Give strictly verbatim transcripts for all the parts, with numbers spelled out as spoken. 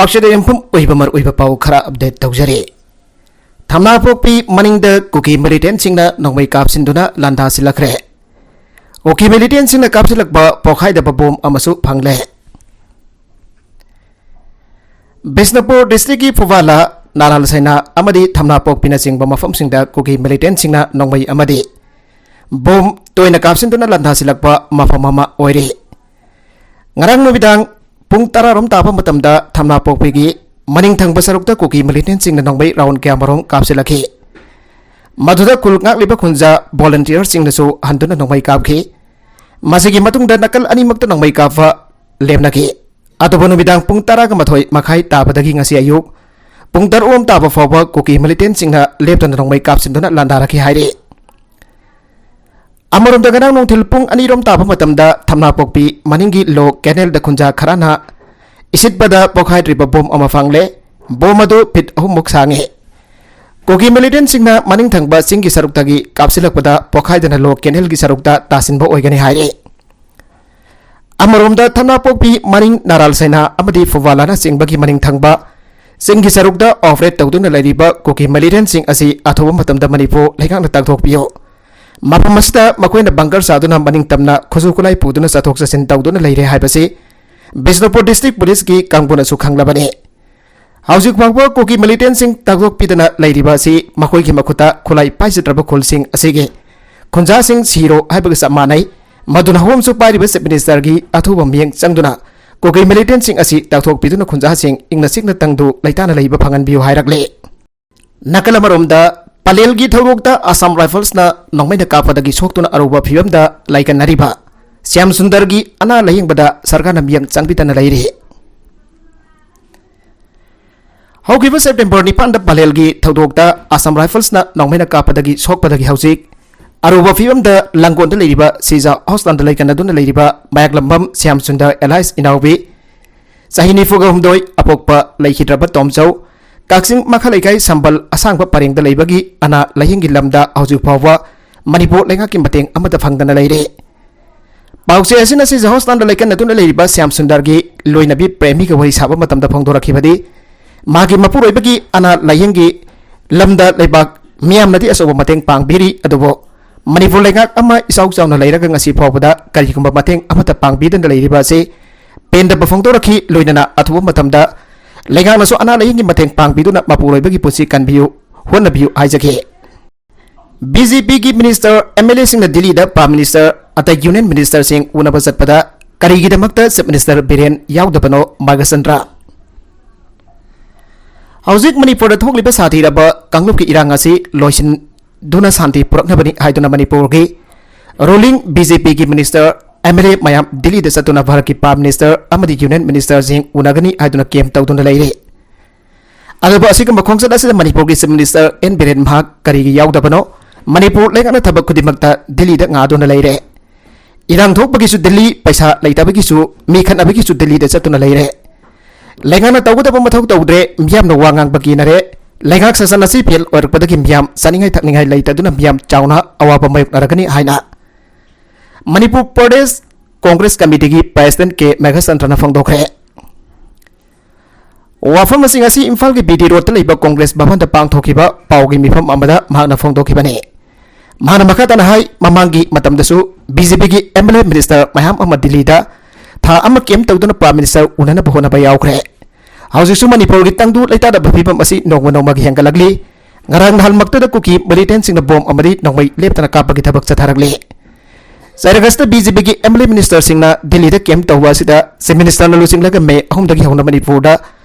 ꯄꯥꯎꯁꯤꯗ ꯌꯨꯝꯐꯝ ꯑꯣꯏꯕ ꯃꯔꯨꯑꯣꯏꯕ ꯄꯥꯎ ꯈꯔ ꯑꯞꯗꯦꯠ ꯇꯧꯖꯔꯤ꯫ ꯊꯝꯅꯥꯄꯣꯛꯄꯤ ꯃꯅꯤꯡꯗ ꯀꯨꯀꯤ ꯃꯤꯂꯤꯇꯦꯟꯁꯤꯡꯅ ꯅꯣꯡꯃꯩ ꯀꯥꯞꯁꯤꯟꯗꯨꯅ ꯂꯥꯟꯗꯥꯁꯤꯜꯂꯛꯈ꯭ꯔꯦ꯫ ꯀꯨꯀꯤ ꯃꯤꯂꯤꯇꯦꯟꯁꯤꯡꯅ ꯀꯥꯞꯁꯤꯜꯂꯛꯄ ꯄꯣꯈꯥꯏꯗꯕ ꯕꯣꯝ ꯑꯃꯁꯨ ꯐꯪꯂꯦ꯫ ꯕꯤꯁꯅꯨꯄꯨꯔ ꯗꯤꯁꯇ꯭ꯔꯤꯛꯀꯤ ꯐꯨꯕꯥꯂꯥ, ꯅꯥꯔꯥꯜ ꯁꯩꯅꯥ ꯑꯃꯗꯤ ꯊꯝꯅꯥꯄꯣꯛꯄꯤꯅꯆꯤꯡꯕ ꯃꯐꯝꯁꯤꯡꯗ ꯀꯨꯀꯤ ꯃꯤꯂꯤꯇꯦꯟꯁꯤꯡꯅ ꯅꯣꯡꯃꯩ ꯑꯃꯗꯤ ꯕꯣꯝ ꯇꯣꯏꯅ ꯀꯥꯞꯁꯤꯟꯗꯨꯅ ꯂꯥꯟꯗꯥꯁꯤꯜꯂꯛꯄ ꯃꯐꯝ ꯑꯃ ꯑꯣꯏꯔꯤ꯫ ꯉꯔꯥꯡ ꯅꯨꯃꯤꯗꯥꯡ ꯄꯨꯡ ꯇꯔꯥ ꯔꯣꯝ ꯇꯥꯕ ꯃꯇꯝꯗ ꯊꯝꯅꯥꯄꯣꯛꯄꯤꯒꯤ ꯃꯅꯤꯡ ꯊꯪꯕ ꯁꯔꯨꯛꯇ ꯀꯨꯀꯤ ꯃꯤꯂꯤꯇꯦꯟꯁꯤꯡꯅ ꯅꯣꯡꯃꯩ ꯔꯥꯎꯟ ꯀꯌꯥꯃꯔꯣꯝ ꯀꯥꯞꯁꯤꯜꯂꯛꯈꯤ꯫ ꯃꯗꯨꯗ ꯈꯨꯜ ꯉꯥꯛꯂꯤꯕ ꯈꯨꯟꯖꯥ ꯚꯣꯂꯨꯟꯇꯤꯌꯔꯁꯤꯡꯅꯁꯨ ꯍꯟꯗꯨꯅ ꯅꯣꯡꯃꯩ ꯀꯥꯞꯈꯤ꯫ ꯃꯁꯤꯒꯤ ꯃꯇꯨꯡꯗ ꯅꯥꯀꯜ ꯑꯅꯤꯃꯛꯇ ꯅꯣꯡꯃꯩ ꯀꯥꯞꯄ ꯂꯦꯞꯅꯈꯤ꯫ ꯑꯗꯨꯕꯨ ꯅꯨꯃꯤꯗꯥꯡ ꯄꯨꯡ ꯇꯔꯥꯒ ꯃꯥꯊꯣꯏ ꯃꯈꯥꯏ ꯇꯥꯕꯗꯒꯤ ꯉꯁꯤ ꯑꯌꯨꯛ ꯄꯨꯡ ꯇꯔꯨꯛ ꯔꯣꯝ ꯇꯥꯕ ꯐꯥꯎꯕ ꯀꯨꯀꯤ ꯃꯤꯂꯤꯇꯦꯟꯁꯤꯡꯅ ꯂꯦꯞꯇꯅ ꯅꯣꯡꯃꯩ ꯀꯥꯞꯁꯤꯟꯗꯨꯅ ꯂꯥꯟꯗꯥꯔꯛꯈꯤ ꯍꯥꯏꯔꯤ꯫ ꯑꯃꯔꯣꯝꯗ ꯉꯔꯥꯡ ꯅꯨꯡꯊꯤꯜ ꯄꯨꯡ ꯑꯅꯤ ꯔꯣꯝ ꯇꯥꯕ ꯃꯇꯝꯗ ꯊꯝꯅꯥꯄꯣꯛꯄꯤ ꯃꯅꯤꯡꯒꯤ ꯂꯣ ꯀꯦꯅꯦꯜꯗ ꯈꯨꯟꯖꯥ ꯈꯔꯅ ꯏꯁꯤꯠꯄꯗ ꯄꯣꯈꯥꯏꯗ꯭ꯔꯤꯕ ꯕꯣꯝ ꯑꯃ ꯐꯪꯂꯦ꯫ ꯕꯣꯝ ꯑꯗꯨ ꯐꯤꯠ ꯑꯍꯨꯝꯃꯨꯛ ꯁꯥꯡꯉꯤ꯫ ꯀꯨꯀꯤ ꯃꯤꯂꯤꯇꯦꯟꯁꯤꯡꯅ ꯃꯅꯤꯡ ꯊꯪꯕ ꯆꯤꯡꯒꯤ ꯁꯔꯨꯛꯇꯒꯤ ꯀꯥꯞꯁꯤꯜꯂꯛꯄꯗ ꯄꯣꯈꯥꯏꯗꯅ ꯂꯣ ꯀꯦꯅꯦꯜꯒꯤ ꯁꯔꯨꯛꯇ ꯇꯥꯁꯤꯟꯕ ꯑꯣꯏꯒꯅꯤ ꯍꯥꯏꯔꯤ꯫ ꯑꯃꯔꯣꯝꯗ ꯊꯝꯅꯥꯄꯣꯛꯄꯤ ꯃꯅꯤꯡ ꯅꯥꯔꯥꯜ ꯁꯩꯅꯥ ꯑꯃꯗꯤ ꯐꯨꯕꯥꯂꯥꯅ ꯆꯤꯡꯕꯒꯤ ꯃꯅꯤꯡ ꯊꯪꯕ ꯆꯤꯡꯒꯤ ꯁꯔꯨꯛꯇ ꯑꯣꯄꯔꯦꯠ ꯇꯧꯗꯨꯅ ꯂꯩꯔꯤꯕ ꯀꯨꯀꯤ ꯃꯤꯂꯤꯇꯦꯟꯁꯤꯡ ꯑꯁꯤ ꯑꯊꯨꯕ ꯃꯇꯝꯗ ꯃꯅꯤꯄꯨꯔ ꯂꯩꯉꯥꯛꯅ ꯇꯥꯛꯊꯣꯛꯄꯤꯌꯨ꯫ ꯃꯐꯝ ꯑꯁꯤꯗ ꯃꯈꯣꯏꯅ ꯕꯪꯀꯔ ꯁꯥꯗꯨꯅ ꯃꯅꯤꯡ ꯇꯝꯅ ꯈꯨꯠꯁꯨ ꯈꯨꯠꯂꯥꯏ ꯄꯨꯗꯨꯅ ꯆꯠꯊꯣꯛ ꯆꯠꯁꯤꯟ ꯇꯧꯗꯨꯅ ꯂꯩꯔꯦ ꯍꯥꯏꯕꯁꯤ ꯕꯤꯁꯅꯨꯄꯨꯔ ꯗꯤꯁꯇ꯭ꯔꯤꯛ ꯄꯨꯂꯤꯁꯀꯤ ꯀꯥꯡꯕꯨꯅꯁꯨ ꯈꯪꯂꯕꯅꯤ꯫ ꯍꯧꯖꯤꯛ ꯐꯥꯎꯕ ꯀꯨꯀꯤ ꯃꯤꯂꯤꯇꯦꯟꯁꯤꯡ ꯇꯥꯛꯊꯣꯛꯄꯤꯗꯅ ꯂꯩꯔꯤꯕ ꯑꯁꯤ ꯃꯈꯣꯏꯒꯤ ꯃꯈꯨꯠꯇ ꯈꯨꯠꯂꯥꯏ ꯄꯥꯏꯖꯗ꯭ꯔꯕ ꯈꯨꯜꯁꯤꯡ ꯑꯁꯤꯒꯤ ꯈꯨꯟꯖꯥꯁꯤꯡ ꯁꯤꯔꯣ ꯍꯥꯏꯕꯒ ꯆꯞ ꯃꯥꯟꯅꯩ꯫ ꯃꯗꯨꯅ ꯍꯣꯝꯁꯨ ꯄꯥꯏꯔꯤꯕ ꯆꯤꯐ ꯃꯤꯅꯤꯁꯇꯔꯒꯤ ꯑꯊꯨꯕ ꯃꯤꯠꯌꯦꯡ ꯆꯪꯗꯨꯅ ꯀꯨꯀꯤ ꯃꯤꯂꯤꯇꯦꯟꯁꯤꯡ ꯑꯁꯤ ꯇꯥꯛꯊꯣꯛꯄꯤꯗꯨꯅ ꯈꯨꯟꯖꯥꯁꯤꯡ ꯏꯪꯅ ꯆꯤꯛꯅ ꯇꯪꯗꯨ ꯂꯩꯇꯥꯅ ꯂꯩꯕ ꯐꯪꯍꯟꯕꯤꯌꯨ ꯍꯥꯏꯔꯛꯂꯦ꯫ ꯅꯥꯀꯜ ꯑꯃꯔꯣꯝꯗ ꯄꯂꯦꯜꯒꯤ ꯊꯧꯗꯣꯛꯇ ꯑꯁꯥꯝ ꯔꯥꯏꯐꯜꯁꯅ ꯅꯣꯡꯃꯩꯅ ꯀꯥꯞꯄꯗꯒꯤ ꯁꯣꯛꯇꯨꯅ ꯑꯔꯨꯕ ꯐꯤꯕꯝꯗ ꯂꯩꯀꯟꯅꯔꯤꯕ ꯁ꯭ꯌꯥꯝ ꯁꯨꯟꯗꯔꯒꯤ ꯑꯅꯥ ꯂꯥꯌꯦꯡꯕꯗ ꯁꯔꯀꯥꯔꯅ ꯃꯤꯠꯌꯦꯡ ꯆꯪꯕꯤꯗꯅ ꯂꯩꯔꯤ꯫ ꯍꯧꯈꯤꯕ ꯁꯦꯞꯇꯦꯝꯕꯔ ꯅꯤꯄꯥꯟꯗ ꯄꯂꯦꯜꯒꯤ ꯊꯧꯗꯣꯛꯇ ꯑꯁꯥꯝ ꯔꯥꯏꯐꯜꯁꯅ ꯅꯣꯡꯃꯩꯅ ꯀꯥꯞꯄꯗꯒꯤ ꯁꯣꯛꯄꯗꯒꯤ ꯍꯧꯖꯤꯛ ꯑꯔꯨꯕ ꯐꯤꯕꯝꯗ ꯂꯥꯡꯒꯣꯜꯗ ꯂꯩꯔꯤꯕ ꯁꯤꯖꯥ ꯍꯣꯁꯄꯤꯇꯥꯜꯗ ꯂꯩꯀꯟꯅꯗꯨꯅ ꯂꯩꯔꯤꯕ ꯃꯌꯥꯛꯂꯝꯕꯝ ꯁ꯭ꯌꯥꯝ ꯁꯨꯟꯗꯔ ꯑꯦꯂꯥꯏꯁ ꯏꯅꯥꯎꯕꯤ, ꯆꯍꯤ ꯅꯤꯐꯨꯒ ꯍꯨꯝꯗꯣꯏ, ꯑꯄꯣꯛꯄ ꯂꯩꯈꯤꯗ꯭ꯔꯕ ꯇꯣꯝꯆꯧ, ꯀꯛꯆꯤꯡ ꯃꯈꯥ ꯂꯩꯀꯥꯏ ꯁꯝꯕꯜ ꯑꯁꯥꯡꯕ ꯄꯔꯦꯡꯗ ꯂꯩꯕꯒꯤ ꯑꯅꯥ ꯂꯥꯌꯦꯡꯒꯤ ꯂꯝꯗ ꯍꯧꯖꯤꯛ ꯐꯥꯎꯕ ꯃꯅꯤꯄꯨꯔ ꯂꯩꯉꯥꯛꯀꯤ ꯃꯇꯦꯡ ꯑꯃꯠꯇ ꯐꯪꯗꯅ ꯂꯩꯔꯦ꯫ ꯄꯥꯎꯆꯦ ꯑꯁꯤꯅ ꯁꯤꯖ ꯍꯣꯁꯇꯥꯟꯗ ꯂꯩꯀꯟꯅꯗꯨꯅ ꯂꯩꯔꯤꯕ ꯁ꯭ꯌꯥꯝ ꯁꯨꯟꯗꯔꯒꯤ ꯂꯣꯏꯅꯕꯤ ꯄ꯭ꯔꯦꯃꯤꯒ ꯋꯥꯔꯤ ꯁꯥꯕ ꯃꯇꯝꯗ ꯐꯣꯡꯗꯣꯔꯛꯈꯤꯕꯗꯤ, ꯃꯍꯥꯛꯀꯤ ꯃꯄꯨꯔꯣꯏꯕꯒꯤ ꯑꯅꯥ ꯂꯥꯌꯦꯡꯒꯤ ꯂꯝꯗ ꯂꯩꯕꯥꯛ ꯃꯤꯌꯥꯝꯅꯗꯤ ꯑꯆꯧꯕ ꯃꯇꯦꯡ ꯄꯥꯡꯕꯤꯔꯤ, ꯑꯗꯨꯕꯨ ꯃꯅꯤꯄꯨꯔ ꯂꯩꯉꯥꯛ ꯑꯃ ꯏꯆꯥꯎ ꯆꯥꯎꯅ ꯂꯩꯔꯒ ꯉꯁꯤ ꯐꯥꯎꯕꯗ ꯀꯔꯤꯒꯨꯝꯕ ꯃꯇꯦꯡ ꯑꯃꯠꯇ ꯄꯥꯡꯕꯤꯗꯅ ꯂꯩꯔꯤꯕ ꯑꯁꯤ ꯄꯦꯟꯗꯕ ꯐꯣꯡꯗꯣꯔꯛꯈꯤ꯫ ꯂꯣꯏꯅꯅ ꯑꯊꯨꯕ ꯃꯇꯝꯗ ꯂꯩꯉꯥꯛꯅꯁꯨ ꯑꯅꯥ ꯂꯥꯌꯦꯡꯒꯤ ꯃꯇꯦꯡ ꯄꯥꯡꯕꯤꯗꯨꯅ ꯃꯄꯨꯔꯣꯏꯕꯒꯤ ꯄꯨꯟꯁꯤ ꯀꯟꯕꯤꯌꯨ, ꯍꯣꯠꯅꯕꯤꯌꯨ ꯍꯥꯏꯖꯒꯦ꯫ ꯕꯤ ꯖꯦ ꯄꯤꯒꯤ ꯃꯤꯅꯤꯁꯇꯔ, ꯑꯦꯝ ꯑꯦꯜ ꯑꯦꯁꯤꯡꯅ ꯗꯤꯜꯂꯤꯗ ꯄ꯭ꯔꯥꯏꯝ ꯃꯤꯅꯤꯁꯇꯔ ꯑꯇꯩ ꯌꯨꯅꯤꯌꯟ ꯃꯤꯅꯤꯁꯇꯔꯁꯤꯡ ꯎꯅꯕ ꯆꯠꯄꯗ ꯀꯔꯤꯒꯤꯗꯃꯛꯇ ꯆꯤꯐ ꯃꯤꯅꯤꯁꯇꯔ ꯕꯤꯔꯦꯟ ꯌꯥꯎꯗꯕꯅꯣ? ꯃꯥꯒꯆꯟꯗ꯭ꯔ꯫ ꯍꯧꯖꯤꯛ ꯃꯅꯤꯄꯨꯔꯗ ꯊꯣꯛꯂꯤꯕ ꯁꯥꯊꯤꯔꯕ ꯀꯥꯡꯂꯨꯞꯀꯤ ꯏꯔꯥꯡ ꯑꯁꯤ ꯂꯣꯏꯁꯤꯟꯗꯨꯅ ꯁꯥꯟꯇꯤ ꯄꯨꯔꯛꯅꯕꯅꯤ ꯍꯥꯏꯗꯨꯅ ꯃꯅꯤꯄꯨꯔꯒꯤ ꯔꯨꯂꯤꯡ ꯕꯤ ꯖꯦ ꯄꯤꯒꯤ ꯃꯤꯅꯤꯁꯇꯔ, ꯑꯦꯝ ꯑꯦꯜ ꯑꯦ ꯃꯌꯥꯝ ꯗꯤꯜꯂꯤꯗ ꯆꯠꯇꯨꯅ ꯚꯥꯔꯠꯀꯤ ꯄ꯭ꯔꯥꯏꯝ ꯃꯤꯅꯤꯁꯇꯔ ꯑꯃꯗꯤ ꯌꯨꯅꯤꯌꯟ ꯃꯤꯅꯤꯁꯇꯔꯁꯤꯡ ꯎꯅꯒꯅꯤ ꯍꯥꯏꯗꯨꯅ ꯀꯦꯝ ꯇꯧꯗꯨꯅ ꯂꯩꯔꯤ꯫ ꯑꯗꯨꯕꯨ ꯑꯁꯤꯒꯨꯝꯕ ꯈꯣꯡꯆꯠ ꯑꯁꯤꯗ ꯃꯅꯤꯄꯨꯔꯒꯤ ꯆꯤꯐ ꯃꯤꯅꯤꯁꯇꯔ ꯑꯦꯟ ꯕꯤꯔꯦꯟ ꯃꯍꯥꯛ ꯀꯔꯤꯒꯤ ꯌꯥꯎꯗꯕꯅꯣ? ꯃꯅꯤꯄꯨꯔ ꯂꯩꯉꯥꯛꯅ ꯊꯕꯛ ꯈꯨꯗꯤꯡꯃꯛꯇ ꯗꯤꯜꯂꯤꯗ ꯉꯥꯗꯨꯅ ꯂꯩꯔꯦ꯫ ꯏꯔꯥꯡ ꯊꯣꯛꯄꯒꯤꯁꯨ ꯗꯤꯜꯂꯤ, ꯄꯩꯁꯥ ꯂꯩꯇꯕꯒꯤꯁꯨ, ꯃꯤ ꯈꯠꯅꯕꯒꯤꯁꯨ ꯗꯤꯜꯂꯤꯗ ꯆꯠꯇꯨꯅ ꯂꯩꯔꯦ꯫ ꯂꯩꯉꯥꯛꯅ ꯇꯧꯒꯗꯕ ꯃꯊꯧ ꯇꯧꯗ꯭ꯔꯦ, ꯃꯤꯌꯥꯝꯅ ꯋꯥ ꯉꯥꯡꯕ ꯀꯤꯅꯔꯦ꯫ ꯂꯩꯉꯥꯛ ꯁꯥꯁꯟ ꯑꯁꯤ ꯐꯦꯜ ꯑꯣꯏꯔꯛꯄꯗꯒꯤ ꯃꯤꯌꯥꯝ ꯆꯥꯅꯤꯡꯉꯥꯏ ꯊꯛꯅꯤꯡꯉꯥꯏ ꯂꯩꯇꯗꯨꯅ ꯃꯤꯌꯥꯝ ꯆꯥꯎꯅ ꯑꯋꯥꯕ ꯃꯥꯌꯣꯛꯅꯔꯒꯅꯤ ꯍꯥꯏꯅ ꯃꯅꯤꯄꯨꯔ ꯄ꯭ꯔꯗꯦꯁ ꯀꯣꯡꯒ꯭ꯔꯦꯁ ꯀꯃꯤꯇꯤꯒꯤ ꯄ꯭ꯔꯦꯁꯤꯗꯦꯟꯠ ꯀꯦ ꯃꯦꯘꯆꯟꯗ꯭ꯔꯅ ꯐꯣꯡꯗꯣꯛꯈ꯭ꯔꯦ꯫ ꯋꯥꯐꯝ ꯑꯁꯤ ꯉꯁꯤ ꯏꯝꯐꯥꯜꯒꯤ ꯕꯤ ꯗꯤ ꯔꯣꯗꯇ ꯂꯩꯕ ꯀꯣꯡꯒ꯭ꯔꯦꯁ ꯚꯕꯟꯗ ꯄꯥꯡꯊꯣꯛꯈꯤꯕ ꯄꯥꯎꯒꯤ ꯃꯤꯐꯝ ꯑꯃꯗ ꯃꯍꯥꯛꯅ ꯐꯣꯡꯗꯣꯛꯈꯤꯕꯅꯤ꯫ ꯃꯍꯥꯛꯅ ꯃꯈꯥ ꯇꯥꯅ ꯍꯥꯏ, ꯃꯃꯥꯡꯒꯤ ꯃꯇꯝꯗꯁꯨ ꯕꯤ ꯖꯦ ꯄꯤꯒꯤ ꯑꯦꯝ ꯑꯦꯜ ꯑꯦ ꯃꯤꯅꯤꯁꯇꯔ ꯃꯌꯥꯝ ꯑꯃ ꯗꯤꯜꯂꯤꯗ ꯊꯥ ꯑꯃ ꯀꯦꯝ ꯇꯧꯗꯨꯅ ꯄ꯭ꯔꯥꯏꯝ ꯃꯤꯅꯤꯁꯇꯔ ꯎꯅꯅꯕ ꯍꯣꯠꯅꯕ ꯌꯥꯎꯈ꯭ꯔꯦ꯫ ꯍꯧꯖꯤꯛꯁꯨ ꯃꯅꯤꯄꯨꯔꯒꯤ ꯇꯪꯗꯨ ꯂꯩꯇꯥꯗꯕ ꯐꯤꯕꯝ ꯑꯁꯤ ꯅꯣꯡꯃ ꯅꯣꯡꯃꯒꯤ ꯍꯦꯟꯒꯠꯂꯛꯂꯤ꯫ ꯉꯔꯥꯡ ꯅꯍꯥꯟꯃꯛꯇꯗ ꯀꯨꯀꯤ ꯃꯤꯂꯤꯇꯦꯟꯠꯁꯤꯡꯅ ꯕꯣꯝ ꯑꯃꯗꯤ ꯅꯣꯡꯃꯩ ꯂꯦꯞꯇꯅ ꯀꯥꯞꯄꯒꯤ ꯊꯕꯛ ꯆꯠꯊꯔꯛꯂꯤ꯫ ꯆꯩꯔꯒꯁꯇ ꯕꯤ ꯖꯦ ꯄꯤꯒꯤ ꯑꯦꯝ ꯑꯦꯜ ꯑꯦ ꯃꯤꯅꯤꯁꯇꯔꯁꯤꯡꯅ ꯗꯤꯜꯂꯤꯗ ꯀꯦꯝ ꯇꯧꯕ ꯑꯁꯤꯗ ꯆꯤꯐ ꯃꯤꯅꯤꯁꯇꯔꯅ ꯂꯨꯆꯤꯡꯂꯒ ꯃꯦ ꯑꯍꯨꯝꯗꯒꯤ ꯍꯧꯅ ꯃꯅꯤꯄꯨꯔꯗ